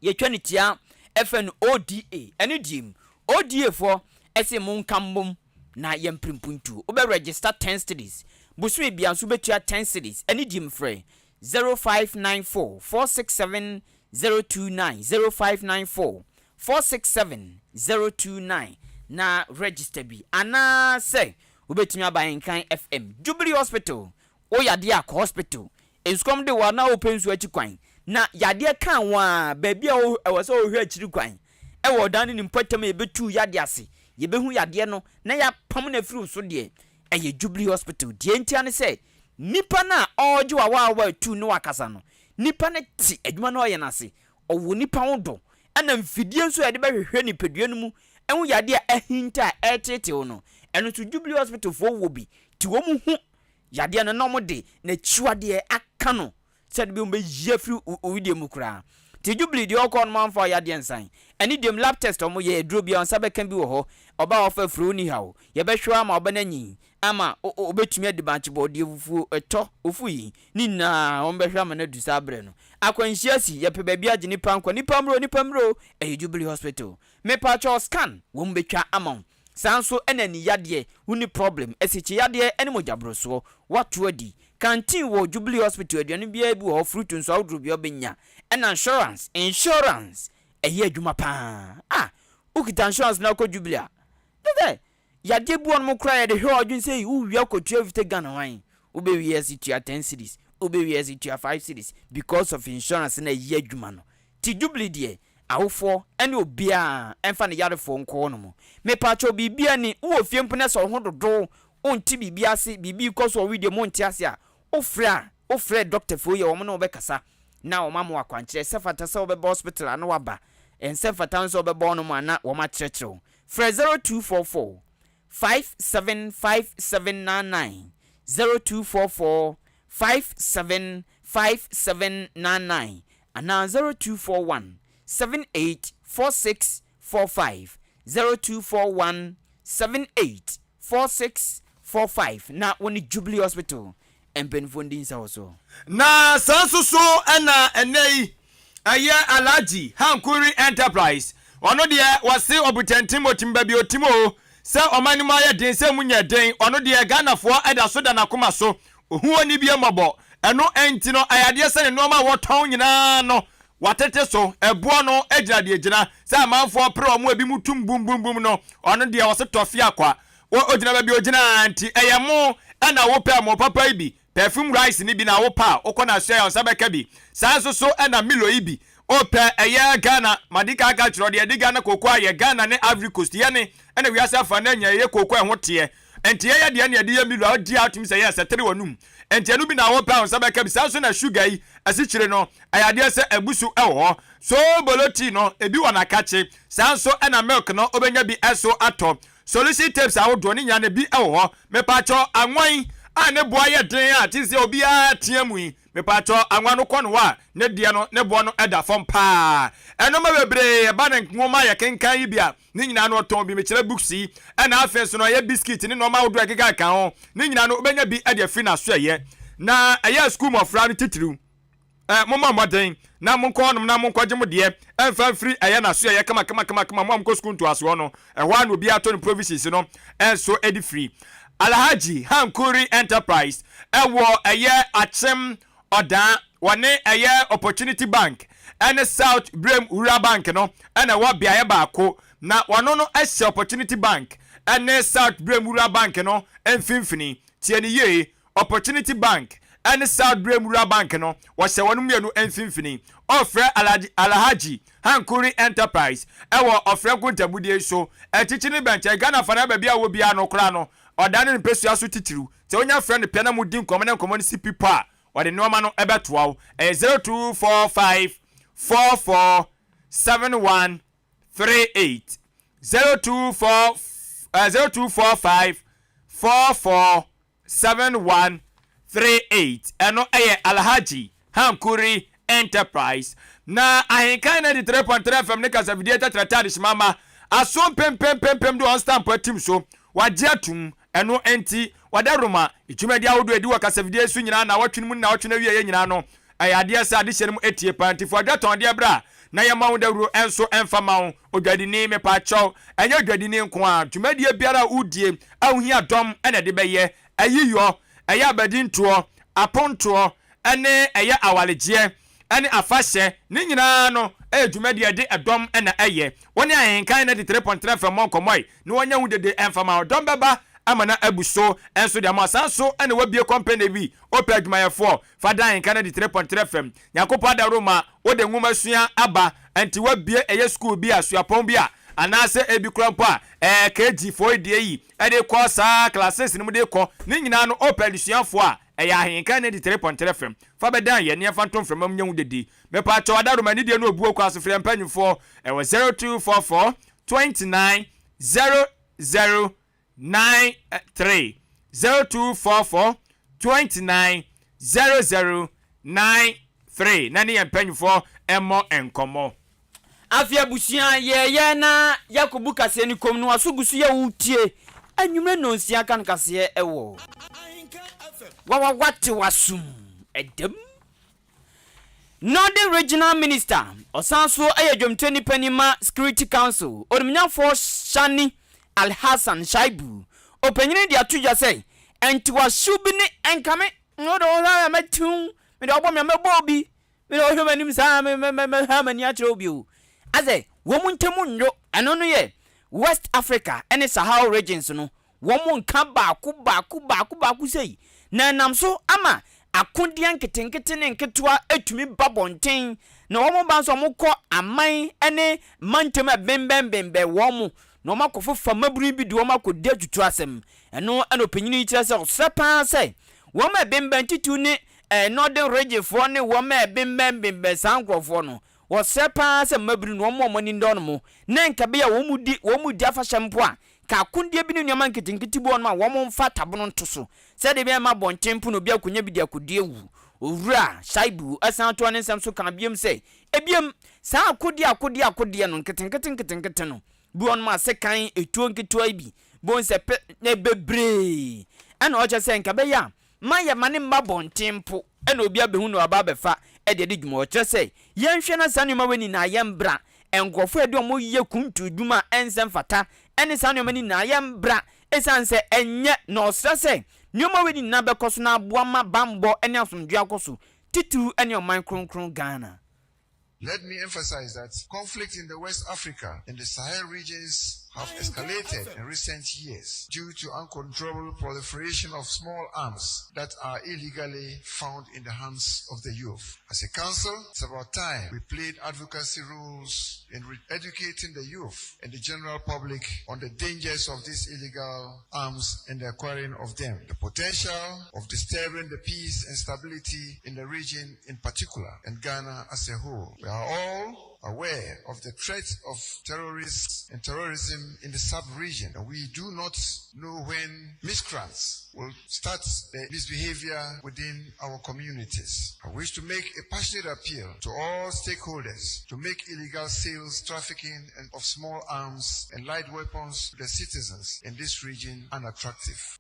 yɛtwa no tia ɛfɛ no ODA, ɛno deɛ mu ODA foɔ ɛse monka mbom na yɛmpere mpuntuo. Wobɛ register 10 cedis, bosome bia nso wobɛtua 10 cedis, ɛno deɛ mu frɛ 0594 467 029, 0594 467 029 na register bi anaasɛ Wobɛtumi aba Nkan FM, Jubilee Hospital, wo yadeɛ a kɔ hospital, nsukɔm de wo a na wopɛ nsuo akyi kwan, na yadeɛ ka wo a baabi a ɛwɔ sɛ wohwɛ akyiri kwan wɔ ɔdan ne ne mpɔtam a yɛbɛtu yadeɛ ase, yɛbɛhu yadeɛ no na yɛapam no afiri wo so deɛ, ɛyɛ Jubilee Hospital. Deɛ ntia ne sɛ, nipa no a ɔregye w'awaawa atu ne wakasa no, nipa no te adwuma no a ɔyɛ no ase, ɔwɔ nipa ho dɔ, ɛna mfidie nso a yɛde bɛhwehwɛ nipadua no mu ɛho yadeɛ a ahinta a ɛreteetew no, ɛno nso Jubilee Hospital foɔ wɔ bi, nti wɔn hu yadeɛ no na wɔn de n'akyiwadeɛ aka no sɛde bi wɔn bɛyi afiri owudie mu koraa. Nti Jubilee deɛ ɔkɔ no amfa yadeɛ nsan. Ɛne deɛm lab test wɔn yɛ aduro biara nsa bɛka bi wɔ hɔ, ɔbaa a ɔfa afuro wonni haw, yɛbɛhwɛ ama ɔba no anyin ama ɔbɛtumi adi bankye bɔɔdeɛ fufuo ɛtɔ ofu yi ne nyinaa wɔn bɛhwɛ ama no adu saa berɛ no. Akwanhyia si, yɛpɛ baabi agye nipa nkwa, nipa mmerɛ o, nipa mmerɛ o, ɛyɛ Jubilee Hospital. Mepakyɛw scan wɔn bɛtwa ama wo saa nso ɛna ani yadeɛ wonni problem asikye yadeɛ ɛne mogya borosoɔ wato adi canteen wɔ jubilee hospital aduane biara bi wɔ hɔ fruit nso ahodoɔ biara wobɛnya ɛna insurance insurance ɛyɛ adwuma paa ah wokita insurance na wokɔ jubilee a kyɛ sɛ yadeɛ bi wɔ nom koraa yɛde hwɛ ɔdwen sɛ wowia kɔtua 50 Ghana hwan wobɛwie ase tua 10 cedis wobɛwie ase tua 5 cedis because of insurance na ɛyɛ adwuma no ti jubilee deɛ Awofoɔ ne obiara mfa ne yarefoɔ nkɔ hɔ nom. Mepakyɛw biribiara ni, wowɔ fie mpo na sɛ wo ho dodo wo, wonte biribi ase, biribi rekɔ so wɔ wo wedeɛ mu wonte ase a, wofrɛ a, wofrɛ dɔktafoɔ yi a wɔn ne wo bɛkasa na wɔn ama wo akwankyerɛ, sɛ fata sɛ wobɛba hospital a na waba, ɛnsɛ mfata nso sɛ wobɛba hɔ nom a na wɔn akyerɛkyerɛ wo. Frɛ 0244 575799, 0244 575799. Anaa 0241 78 46 45, 0241 78 46 45 na wo ne Jubilee Hospital mpanyinfoɔ ndi nsawɔsoɔ. Na saa nso so na ɛnnɛ yi ɛyɛ Alhaji Hankuri Enterprise, ɔno deɛ wɔse ɔbutɛntim otim baabi otim o, sɛ ɔman no mu ayɛ den sɛ emu nyɛ den, ɔno deɛ Ghanafoɔ ɛda so da n'akoma so, ohu ɔnni bie mmɔbɔ, ɛno nti no ɛyɛ adeɛ sɛ ne nnoɔma a wɔtɔn nyinaa no. Watete so, ɛboɔ no gyina deɛ ɛgyina, sɛ amanfoɔ pere wɔn a ebinom tum bum bum bum no, ɔno deɛ ɔse tɔfe akwa. Wo ogyina baabi a ogyina ara nti, ɛyɛ mo na wopɛ mo papa yi bi, perfume rice no bi na wopɛ a, wokɔ n'asoɛeɛ a wo nsa bɛka bi. Saa nso so na Milo yi bi, wopɛ ɛyɛ Ghana, madi kan aka akyerɛ wo deɛ yɛde Ghana cocoa ayɛ, Ghana ne Ivory Coast, yɛne na wiase afa no anya ɛyɛ cocoa a ɛho teɛ. Nti yɛyɛ deɛ na yɛde yɛ Milo a wodi a wotumi sɛ yɛ sɛ tere w'anum. Nti ɛno bi na wopɛ a wo nsa bɛka bi. Saa nso na sugar yi, asikyire no, ɛyɛ adeɛ sɛ abu so wɔ hɔ. Soobolo tea no, ebi wɔ n'akakye. Saa nso na milk no, wobɛnya bi nso atɔ. Solution tapes ahodoɔ, ne nyinaa no ebi wɔ hɔ. Mepaakyɛw, anwa yi a ne boɔ yɛ den a te sɛ obiara tea mu yi, mepaakyɛw, anwa no kɔ no hɔ a, ne deɛ no, ne boɔ no da fam paa. Nnoɔma bebree, ɛba no nwoma a yɛkenkan yi bi a, Ne nyinaa no ɔtɔn bi, mekyerɛ books yi, ɛna afei nso no ɛyɛ biscuit ne nnoɔma ahodoɔ a ɛkeka ho. Ne nyinaa no wobɛnya bi de afiri n'asoɛeɛ. Na ɛyɛ sukuu mmɔfra no titiriw. Ɛ, mommɔ mmɔden na monkɔ hɔnom na monkɔgye mo deɛ ɛmfa mfiri ɛyɛ n'asoɛeɛ kama-kama-kama-kama. Mo a mokɔ sukuu ntoasoɔ no, ɛhɔ ara na obiara tɔ ne provisions no nso de firi. Alhaji Hankuri Enterprise ɛwɔ ɛyɛ Akyem Ɔdaa, wɔne ɛyɛ Opportunity Bank ne South Birem Rural Bank no na ɛwɔ beaeɛ baako, na wɔno no hyɛ Opportunity Bank ne South Birem Rural Bank no mfimfini. Tie no yie, Opportunity Bank ne South Birem Rural Bank no, wɔhyɛ wɔn mmienu mfimfini. Ɔrefrɛ Alhaji, Alhaji Hankuri Enterprise wɔ ɔfrɛ nkontabudie yi so, akyikyi ne bɛnkyɛn, Ghana fa no baabi a wɔ biara no koraa no, ɔda ne ne mpasua so titiriw. Sɛ wonya frɛ no pɛ na mudi nkɔmmɔ na nkɔmmɔ no si pi pɔ a, ɔde nneɛma no bɛtoa wo. Ɛyɛ 0245 44 71 38. 024 0245 44 71 38. Ɛno yɛ Alhaji Hankuri Enterprise. Na Ahenkan 93.3 FM ne kasafidie tɛtrɛtɛ adehyema ma aso mpempempempem de wɔn stamp atim so. Wɔagye atum. Ɛno nti, wɔda Roma dwumadi ahodoɔ a ɛdi wɔ kasafidie so nyinaa nnawɔtwe no mu ne nnawɔtwe no awieeɛ nyinaa no. Ɛyɛ adeɛ sɛ adehyɛ no mu tie paa nti fa odwatɔn deɛ bra na yɛmmɔ ho dawuro nso mfa ma wo. Odwadini, mepaakyɛw, ɛnyɛ odwadini nko ara, dwumadie biara a wodie a wohia dɔm na ɛde bɛyɛ, ayiyɔ, ɛyɛ abadintoɔ, apontoɔ, ne ɛyɛ awaregyeɛ, ne afahyɛ, ne nyinaa no yɛ dwumadi a ɛde ɛdɔm na ɛyɛ. Wo ne Ahenkan 93.3 FM mmɔ nkɔmmɔ yi na wɔnyɛ ho dede mfa ma wo. Dɔm bɛba ama no abu so nso de ama wo. Saa nso na wɔabue kɔmpene bi, wopɛ adwumayɛfoɔ, fa dan Ahenkan 93.3 FM. Nyankopɔn adaworo ma wode nwomasua aba, nti wɔabue ɛyɛ sukuu bi a, suapɔn bi a, anaasɛ ebi koraa mpo a, ɛɛ KG foɔ yi deɛ yi de kɔ saa class 6 no mu de kɔ, ne nyinaa no wopɛ adesuafoɔ a, ɛyɛ Ahenkan 93.3 FM. Fa bɛdan yɛn ne yɛmfa nto mframa mu nyɛ ho dede. Mepaakyɛw Adarom anidie ne obuo kɔ aso frɛ mpanyinfoɔ ɛwɔ 0244 29 00 93 0244 29 00 93 na ne yɛn mpanyinfoɔ mmɔ nkɔmmɔ. Afei abusua yɛɛyɛ na yɛakɔbu kaseɛ no kom no aso gu so yɛ wo tie anwummerɛ nnɔnsia ka no kaseɛ ɛwɔ wawa wate w'asom ɛdam Northern Regional Minister ɔsan so yɛ dwomtoani panin ma Security Council Onimnyafoɔ Shani Alhassan Shaibu ɔpanyini de ato dwa sɛ ntiwahyew bi ne ɛnkame wode wo nsa mɛtew mede ɔbɔ me a mɛbɔ obi Me na ɔhwɛ m'anim saa me me me mɛha m'ani akyerɛ wo bio. Asɛ wɔn ntam nnwo. Ɛno no yɛ West Africa ne Sahel regions no wɔn nka baako baako baako baako sei na ɛnam so ama akodeɛ nketenkete ne nketewa atumi ba bɔnten na wɔn ba nso wɔkɔ aman ne mantam a ɛbɛnbɛnbɛnbɛn wɔn na wɔn akɔfofa mmabunu bi de wɔn akɔdi atutu asɛm. Ɛno na ɔpanyin yi kyerɛ sɛ ɔsrɛ paa sɛ wɔn a ɛbɛnbɛn titiriw ne Northern Region foɔ ne wɔn a ɛbembɛn bembɛn saa nkorɔfoɔ no, wɔsrɛ paa sɛ mmabunu no wɔn a wɔn ani nnɔ wɔn, na nka ɛbɛyɛ a wɔn di wɔn di afahyɛ mpo a, nka akodeɛ bi ne nneɛma nketenkete bi wɔ hɔnom a wɔn mfa tabono nto so, sɛdeɛ ɛbɛyɛ a ɛmma abɔnten mpo na obi akɔnya bi de akɔdi awu. Owura Shaibu san toa ne nsɛm so kaa biom sɛ, Ebiem, saa akodeɛ akodeɛ akodeɛ no nketenkete nketenkete no, bi wɔ hɔnom a sekan, etuo nketewa yi bi, bohu sɛ pɛ, na bebree, ɛna ɔkyerɛ sɛ nka ɛbɛyɛ a Ma yɛmma no mma abɔnten mpo na obi abehu na waba abɛfa de adi dwuma. Ɔkyerɛ sɛ, yɛnhwɛ na saa nneɛma wei nyinaa yɛmbra. Nkurɔfo a yɛde wɔn yɛ kuntu adwuma a ɛnsɛ mfata ne saa nneɛma no nyinaa yɛmbra esiane sɛ ɛnyɛ na ɔsrɛ sɛ nneɛma wei nyinaa bɛkɔ so na aboa ma bammɔ ne asomdwoe akɔ so titiriw ne ɔman kronkron Ghana. Let me emphasize that conflict in the West Africa and the Sahel regions have escalated in recent years due to uncontrollable proliferation of small arms that are illegally found in the hands of the youth. As a council, it's about time we played advocacy roles in educating the youth and the general public on the dangers of these illegal arms and the acquiring of them, the potential of disturbing the peace and stability in the region in particular and Ghana as a whole. We are all aware of the threat of terrorists and terrorism in the sub-region, and we do not know when miscreants will start their misbehavior within our communities. I wish to make a passionate appeal to all stakeholders to make illegal sales, trafficking and of small arms and light weapons to the citizens in this region unattractive.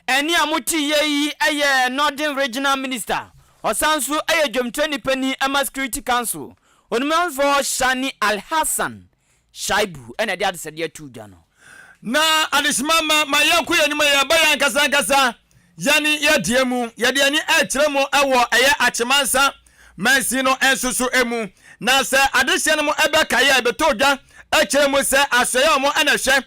Ɛnne a mote yɛ yi yɛ Northern Regional Minister, ɔsan nso yɛ dwamtrani panin ma Security Council, Onimnyamfoɔ Shani Alhassan Shaibu na ɛde adesrɛdeɛ too dwa no. Na adehyema mma, ma yɛnkɔ yɛn anim, yɛreba yɛn ankasa ankasa yɛne yɛn deɛ mu, yɛde yɛn ani rekyerɛ mu wɔ ɛyɛ Akyemansa mansin no nso so mu. Na sɛ adehyeɛ no mo bɛkae a, ɛbɛtɔ dwa kyerɛ mu sɛ asoɛeɛ a wɔn na ɛhwɛ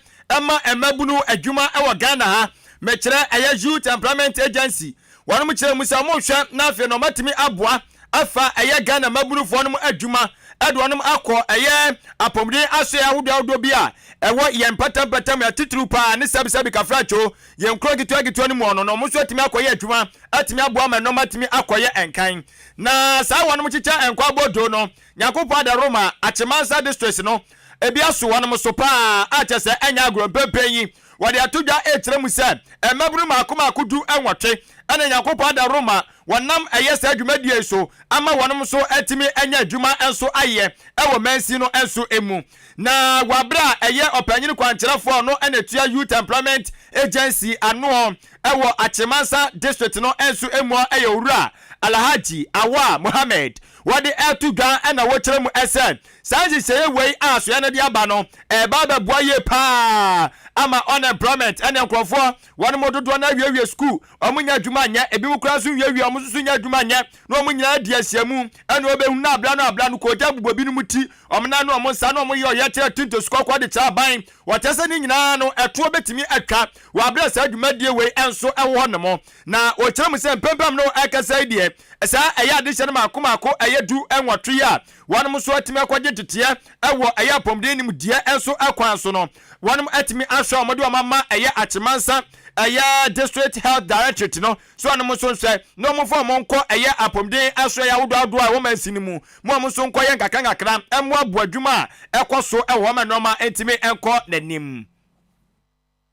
ma mmabunu adwuma wɔ Ghana ha, mekyerɛ ɛyɛ Youth Employment Agency, wɔnom kyerɛ mu sɛ wɔrehwɛ na afei no wɔatumi aboa afa ɛyɛ Ghana mmabunufoɔ nom adwuma de wɔnom akɔ ɛyɛ apɔmuden asoɛeɛ ahodoɔ ahodoɔ bi a ɛwɔ yɛn mpatampatam atitiriw paa ne sɛbisɛbi kafrakyo yɛn nkuro nketewa nketewa no mu ɔno no wɔn nso atumi akɔyɛ adwuma atumi aboa ma nneɛma atumi akɔyɛ nkan na saa wɔnom kyekyɛ nkwa abɔdoo no Nyankopɔn adaworoma Akyemansa districts no ebi aso wɔnom so paa a kyɛ sɛ ɛnyɛ agorɔ. Mpɛmpɛn yi wɔde ato dwa rekyerɛ mu sɛ mmabunu mmaako mmaako 18 na Nyankopɔn adaworoma wɔnam ɛyɛ saa dwumadie yi so ama wɔnom nso atumi anya adwuma nso ayɛ wɔ mansin no nso mu. Na wɔ aberɛ a ɛyɛ ɔpanyin kwankyerɛfoɔ a ɔno na ɛtua Youth Employment Agency anoɔ wɔ Akyemansa District no nso mu yɛ Owura Alhaji Awaa Mohammed wɔde reto dwa na wɔkyerɛ mu sɛ saa nhyehyɛeɛ wei a asoɛeɛ no de aba no ɛreba abɛboa yie paa ama unemployment ɛne nkurɔfoɔ wɔn mu dodoɔ no awiewie sukuu wɔn nya adwuma nyɛ, ebinom koraa nso wiewie wɔn nso so nya adwuma nyɛ na wɔn nyinaa di ahyiamu ɛna wɔbɛhunu na abla no abla no kɔgya bobɔ binom ti wɔn nan ne wɔn nsa na wɔn yɛ ɔyɛkyerɛ tinto sukɔkɔɔ de kyerɛ aban wɔkyerɛ sɛ ne nyinaa no ɛtoɔ bɛtumi atwa wɔ aberɛ saa dwumadie wei nso ɛwɔ hɔ nom na wɔkyerɛ mu sɛ mpempem no ɛkasa yi deɛ Saa ɛyɛ adehyɛ no mmaako mmaako ɛyɛ 18 yi a wɔnom nso atumi akɔgye nteteɛ wɔ ɛyɛ apɔmuden nimdeɛ nso kwan so no, wɔnom atumi ahwɛ a wɔde wɔn ama ɛyɛ Akyemansa ɛyɛ District Health Directorate no so wɔnom nso nhwɛ na wɔn mfa wɔn nkɔ ɛyɛ apɔmuden asoɛeɛ ahodoɔ ahodoɔ a ɛwɔ mansin no mu ma wɔn nso nkɔyɛ nkakra nkakra mmoaboa adwuma a ɛkɔ so wɔ hɔ ma nnoɔma ntumi nkɔ n'anim.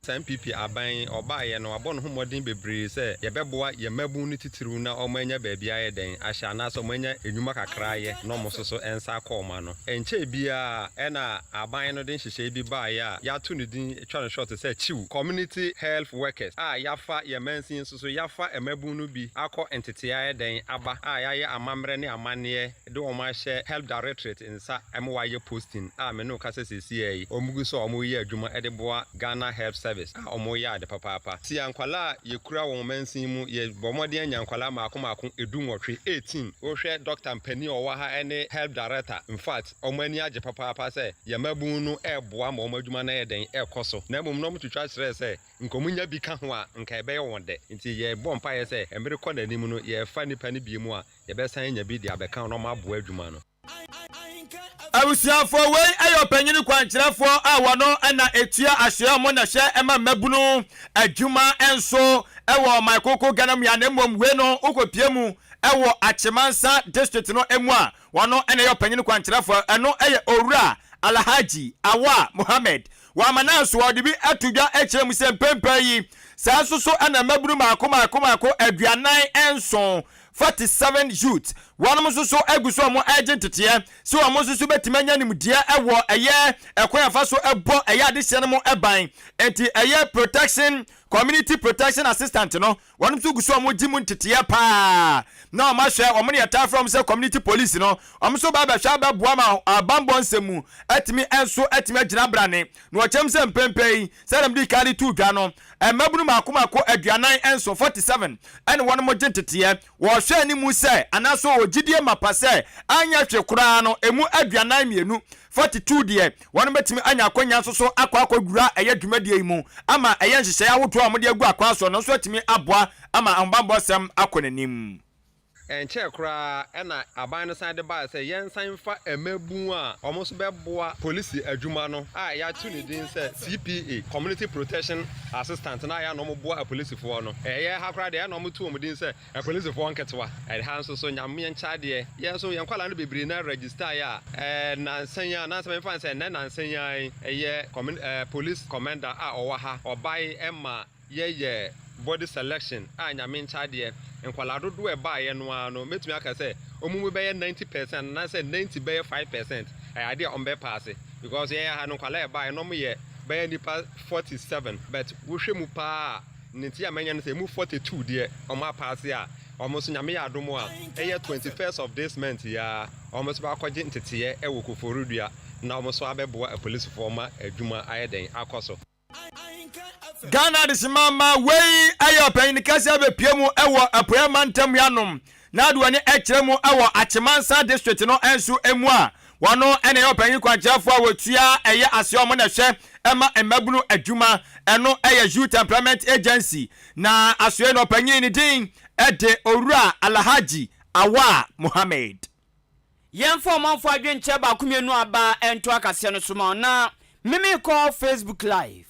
Saa NPP aban yi, ɔbaeɛ no, wabɔ ne ho mmɔden bebree sɛ yɛbɛboa yɛn mmabun no titiriw na wɔanya baabi ayɛ dɛn ahyɛ anaasɛ wɔanya nnwuma kakra ayɛ na wɔn nso so nsa akɔ wɔn ano. Ɛnkyɛe biara ɛna aban no de nhyehyɛe bi baeɛ a yɛato ne din, twa no short sɛ CHIW, Community Health Workers, a yɛafa yɛn mansin nso so, yɛafa mmabun no bi akɔ ntetee ayɛ dɛn aba a yɛayɛ amammerɛ ne amanneɛ de wɔn ahyɛ Health Directorate nsa ma wɔayɛ posting a me ne wo kasa seesei yi wɔn gu so a wɔreyɛ adwuma de boa Ghana Health Service a wɔreyɛ ade papaapa. Sia nkwadaa a yɛkura wɔn mansin mu, yɛbɔ mmɔden anya nkwadaa mmaako mmaako edunnwɔtwe, 18. Wohwɛ dɔkta mpanin a ɔwɔ ha ne Health Director, infact wɔn ani agye papaapa sɛ yɛn mmabun no reboa ma wɔn adwuma no ayɛ dɛn, rekɔ so. Na mmom na wɔtwitwa kyerɛɛ sɛ nka wɔnya bi ka ho a nka ɛbɛyɛ wɔn dɛ. Nti yɛbɔ mpaeɛ sɛ mmere kɔ n'anim no yɛrefa nnipa no bi mu a, Yɛbɛsan anya bi de abɛka ho na wɔaboa adwuma no. Abusuafoɔ, wei yɛ ɔpanyini kwankyerɛfoɔ a wɔno na ɛtua asoɛ a wɔn na hwɛ ma mmabunu adwuma nso wɔ ɔman koko Ghana mu ya, na mmom wei no wokɔpie mu wɔ Akyemansa district no mu a wɔno na ɛyɛ ɔpanyini kwankyerɛfoɔ, ɛno yɛ Owura Alhaji Awa Mohammed. Wama nanso ɔde bi ato dwa akyerɛ mu sɛ mpɛmpɛn yi saa nso so na mmabunu mmaako mmaako mmaako 47, 47 youth, Wɔnom nso so agu so a wɔn regye nteteɛ sɛ wɔn nso so bɛtumi anya nimdeɛ wɔ ɛyɛ ɛkwan a yɛfa so bɔ ɛyɛ adehyeɛ no mo ban. Enti ɛyɛ protection, community protection assistant no, wɔnom nso gu so a wɔn gye mu nteteɛ paa na wɔn ahwɛ wɔn ne yɛtaa frɛ wɔn sɛ community police no, wɔn nso ba abɛhwɛ abɛboa ma abanbɔ nsɛm mu atumi nso atumi agyina brane. Na wɔkyɛm sɛ mpɛmpɛ yi, sɛdeɛ mede kan de too dwa no, mmabunu mmaako mmaako 47, 47, ɛne wɔnom gye nteteɛ. Wɔhwɛ anim sɛ, anaasɛ wɔwɔ gyidie mapa sɛ, anyɛ hwee koraa no, ɛmu 42, 42 deɛ, wɔnom bɛtumi anya akwanya nso so akɔ akɔwura ɛyɛ dwumadie yi mu ama ɛyɛ nhyehyɛeɛ ahodoɔ a wɔde agu akwan soɔ no nso atumi aboa ama ahobammɔsɛm akɔ n'anim. Ɛnkyɛɛ koraa na aban no san de bae sɛ yɛnsan mfa mmabun a wɔn nso bɛboa polisi adwuma no a yɛato ne din sɛ CPA, Community Protection Assistant, no a ɛyɛ a na wɔboa apolisifoɔ no. Ɛyɛ ha koraa deɛ, ɛyɛ a na wɔto wɔn din sɛ apolisifoɔ nketewa. Ɛha nso so, Nyame nkyɛ adeɛ, yɛn nso yɛn nkwadaa no bebree no ara registaeɛ a, ɛɛ, nnansa yi ara, anaasɛ memfa no sɛ nnɛ nnansa yi ara yi, ɛyɛ commun, ɛɛ, police commander a ɔwɔ ha, ɔbae ma yɛyɛ body selection a Nyame nkyɛ adeɛ, nkwadaa dodoɔ a ɛbaeɛ no ara no, mɛtumi aka sɛ wɔn mu bɛyɛ 90 percent anaasɛ 90 bɛyɛ 5 percent ɛyɛ adeɛ a wɔn bɛ paase because yɛn ha no nkwadaa a ɛbaeɛ no wɔn yɛ bɛyɛ nnipa 47 but wohwɛ mu paa a ne nti a manya no sɛ ɛmu 42 deɛ wɔn apaase a wɔn nso Nyame yɛ adom a ɛyɛ 21st of this month yi ara wɔn nso bɛakɔgye nteteɛ wɔ Koforidua na wɔn nso abɛboa apolisifoɔ ma adwuma ayɛ dɛn akɔ so. Ghana adehyema ma wei ayɛ ɔpanyin kɛse abɛpue mu wɔ Apueɛ mantam yanom na ade w'ani kyerɛ mu wɔ Akyemansa district no nso mu a wɔno na ɛyɛ ɔpanyin kwankyerɛfoɔ a wɔtua ɛyɛ aseɛ wɔn na ɛhwɛ ɛma mmabunu adwuma ɛno ɛyɛ Youth Employment Agency na asoɛ no ɔpanyin ne din ɛde Owura Alhaji Awaa Mohammed. Yɛmfa ɔmanfoɔ adwenkyerɛ baako mmienu aba nto akaseɛ no so ma wo na me mekɔ Facebook live.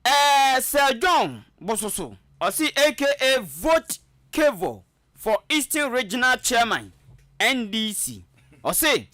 Ɛɛ Sir John Bososo ɔse aka vote Kevor for Eastern Regional Chairman NDC ɔse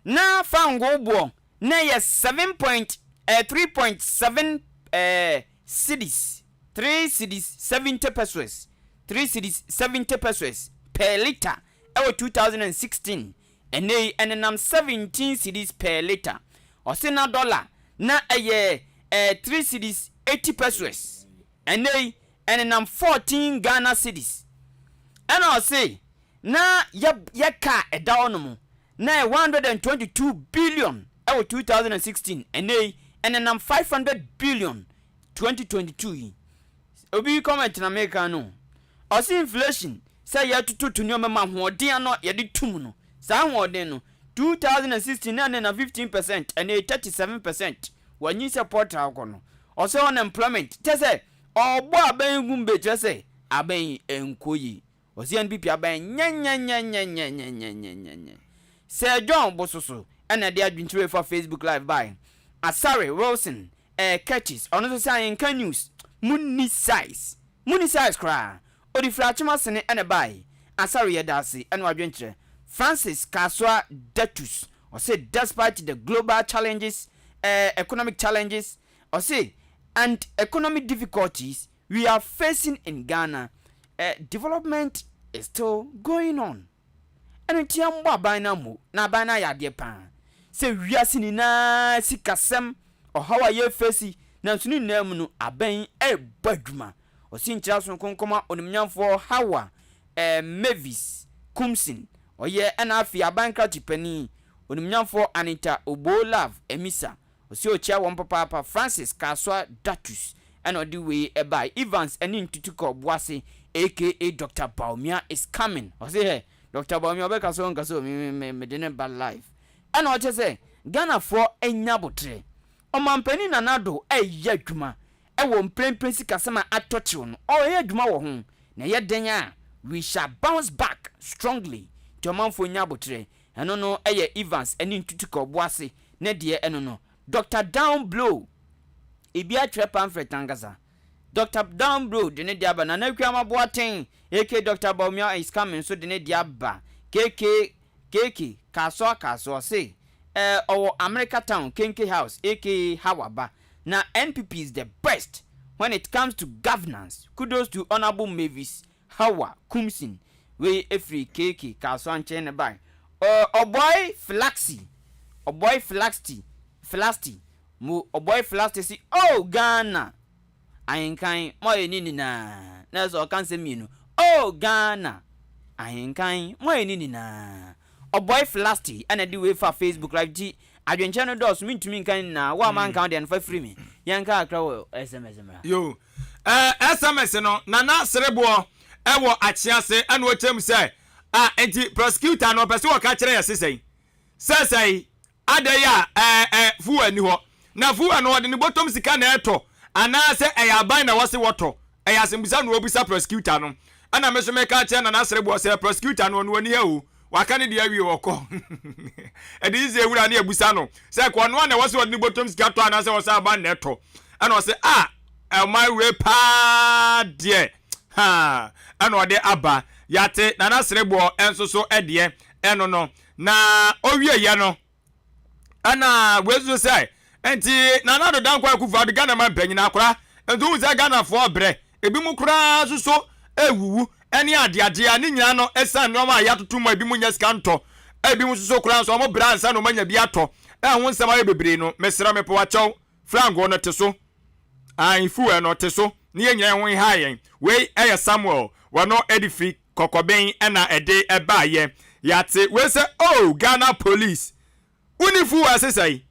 na fangoo boɔ na ɛyɛ 7 point ɛɛ 3.7 ɛɛ cedis, 3 cedis 70 pesewas, 3 cedis 70 pesewas per litre ɛwɔ 2016, ɛnnɛ yi ɛnenam 17 cedis per litre. Ɔse na dɔla na ɛyɛ ɛɛ 3 cedis 80 pesewas, ɛnnɛ yi ɛnenam 14 Ghana cedis. Ɛna ɔse na yɛ yɛ ka a ɛda hɔ nom na ɛyɛ 122 billion ɛwɔ 2016, ɛnnɛ yi ɛnenam 500 billion 2022 yi. Obi comment na meka no o. Ɔse inflation sɛ yɛtototo nneɛma mu ahoɔden ano yɛde tum no, saa ahoɔden no 2016 na ɛnenam 15%, ɛnnɛ yi 37%. Wanyin sɛ pɔtra akɔ no. Ɔse unemployment kyɛ sɛ ɔbɔ aban yi gum bɛ kyerɛ sɛ aban yi ɛnkɔ yie. Ɔse NPP aban nyɛnyɛnyɛnyɛnyɛnyɛnyɛnyɛnyɛ. Sir John Bososo ɛna ɛde adwenkyerɛ wei fa Facebook live bae. Asare Wilson ɛɛ Curtis ɔno nso sɛ Ahenka news mo nni size mo nni size koraa. Ɔde firi Akyem Asene ɛna ɛbae. Asare yɛdaase ɛne w'adwenkyerɛ. Francis Kasoa Datus ɔse despite the global challenges ɛɛ economic challenges ɔse and economic difficulties we are facing in Ghana eh, development is still going on. Ɛno nti yɛmmɔ aban no ammo na aban no ayɛ adeɛ paa sɛ wiase nyinaa sikasɛm ɔhaw a yɛrefesi nanso ne nyinaa mu no aban yi ɛrebɔ adwuma. Ɔsi nkyerɛ asonko nkɔma onimnyamfoɔ Hawa eh, Mavis Kumsin ɔyɛ ɛna afei aban krakye panin onimnyamfoɔ Anita Obo Love Amisa Ɔse ɔkyia wɔn papaapa Francis Kasoa Datus ɛna ɔde wei ɛbae Evans ɛne Ntutukɔ Boase aka Doctor Bawumia is coming Ɔse hɛ Doctor Bawumia ɔbɛkasa o ɔnkasa o me me mede no ba live Ɛna ɔkyɛ sɛ Ghanafoɔ nya aboterɛ Ɔmanpanin Nana Addo ɛyɛ adwuma ɛwɔ mprempren sikasɛm a atɔ kyew no ɔreyɛ adwuma wɔ ho na ɛyɛ dɛn a we shall bounce back strongly nti ɔmanfoɔ nya aboterɛ Ɛno no yɛ Evans ne Ntutuka Ɔboase ne deɛ ɛno no. Doctor Down Blow, ebi atwerɛ pamphlet ankasa. Doctor Down Blow de ne deɛ aba. Nana Akuama Boateng aka Doctor Bawumia is coming nso de ne deɛ aba. KK, KK, Kasoa Kasoa ɔse eh, ɔwɔ America Town, Kenke House aka Hawa ba. Na NPP is the best when it comes to governance. Kudos to Honourable Mavis Hawa Kumsin. Wei firi KK Kasoa nkyɛn na ɛbae. Ɔ Ɔbɔe Flaxy, Ɔbɔe Flaxty, Flasty, mo Ɔbɔe Flasty se oh Ghana! Ahenkan moayɛ ne nyinaa. Na ɛsɛ ɔka nsɛm mmienu. Oh Ghana! Ahenkan moayɛ ne nyinaa. Ɔbɔe Flasty ɛna ɛde wei fa Facebook live nti adwenkyerɛ no dɔɔso mentumi nka ne nyinaa. Wo a manka wo deɛ no fa firi me. Yɛnka kakra wɔ SMS mmra. Yo. Eh, SMS no, Nana Sereboɔ ɛwɔ Akyease ɛna ɔkyerɛ mu sɛ, ah, nti prosecutor no ɔpɛ sɛ ɔka kyerɛ yɛ se sɛn? Sɛ sɛn? Adɛn a ɛɛ ɛ fuel nni hɔ? Na fuel no ɔde ne bɔtɔm sika na ɛtɔ anaa sɛ ɛyɛ aban na wɔse wɔtɔ? Ɛyɛ asɛmbusa na ɔrebisa prosecutor no. Ɛna me nso meka akyerɛ Nana Sereboɔ sɛ prosecutor no ɔno ɔnni ha o, waka ne deɛ awie ɔkɔ. Ɛde yi sɛ ewura ne abusa no sɛ kɔ ɔno a na ɛwɔ sɛ ɔde ne bɔtɔm sika tɔ anaa sɛ ɔsɛ aban na ɛtɔ. Ɛna ɔse ah ɔman wei paa deɛ haa ɛna ɔde aba. Yɛate Nana Sereboɔ nso so deɛ ɛno no. Na ɔwieeɛ no, ɛna wei nso sɛ, nti Nana Addo Dankwa Akufo-Addo Ghana man panyin akora, nti wohu sɛ Ghanafoɔ brɛ, ebi mu koraa nso so ɛwuwu ɛne adeadeɛ a ne nyinaa no ɛsiane nneɛma a yɛatoto mu a ebi mu nyɛ sika ntɔ, ebi mu nso so koraa nso wɔn brɛ ansa na wɔn anya bi atɔ, ɛho nsɛm ayɛ bebree no, mesrɛ mepɛ wakyɛw, frango no te so, ayi fuel no te so, ne yɛn nyinaa ho nha yɛn. Wei ɛyɛ Samuel, wɔno ɛde firi Kɔkɔben na ɛde baayɛ. Yɛate wei sɛ oh Ghana police wonni fuel sesɛe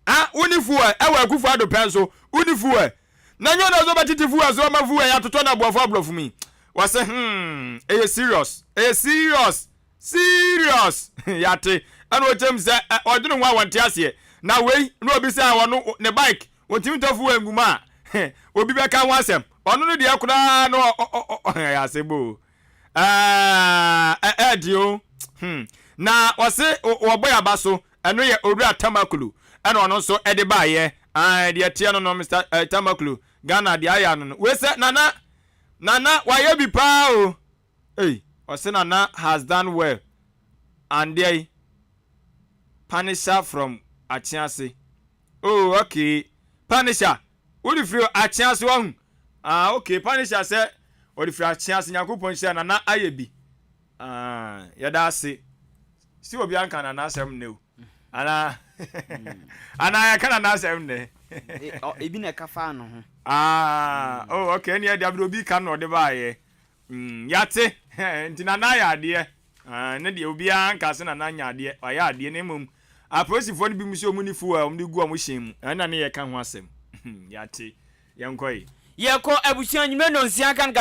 ah wonni fuel ɛwɔ Akufo Addo pɛn so wonni fuel na nyɛ ɔno nso bɛtete fuel so ama fuel yɛatotɔ no aboafo aborɔfo mu yi wɔse hmm ɛyɛ serious ɛyɛ serious serious yɛate ɛna ɔkyɛm sɛ ɔdwene ho a wɔnte aseɛ na wei na obi sɛ ɔno ne bike Ontumi ntɔ fuel ngu mu a, obi bɛka ho asɛm. Ɔno no deɛ koraa no ɛyɛ asɛm o. Ɛɛde o. Hmm. Na ɔse wɔbɔ yɛ aba so, ɛno yɛ Owura Tamakulu ɛna ɔno nso ɛde baayɛ. Ae, deɛ ɛteɛ no no, Mr. Tamakulu, Ghana deɛ ayɛ ano no. Wei sɛ Nana, Nana wayɛ bi paa o. Ei, ɔse Nana has done well. Andeɛ yi, Punisher from Akyease. Oh okay Punisher wode firi Akyease wahu ah okay Punisher sɛ ɔde firi Akyease Nyankopɔn nhyira Nana ayɛ bi ah yɛda ase si obi anka Nana asɛm nnɛ o anaa anaa yɛka Nana asɛm nnɛ ebi na ɛka faa no ho ah oh okay ɛne ɛde abere obi ka no ɔde baayɛ Mm, yɛate. Nti Nana ayɛ adeɛ. Ah, ne deɛ obiara nka sɛ Nana nyɛ adeɛ. Wayɛ adeɛ na mmom apolisifoɔ no bi mu sɛ wɔn ni fuel a wɔde gu wɔn hyɛn mu. Ɛna ne yɛka ho asɛm. Yɛate. Yɛnkɔ yi. Yɛkɔ abusua nnwuma nnɔnsia kan ka.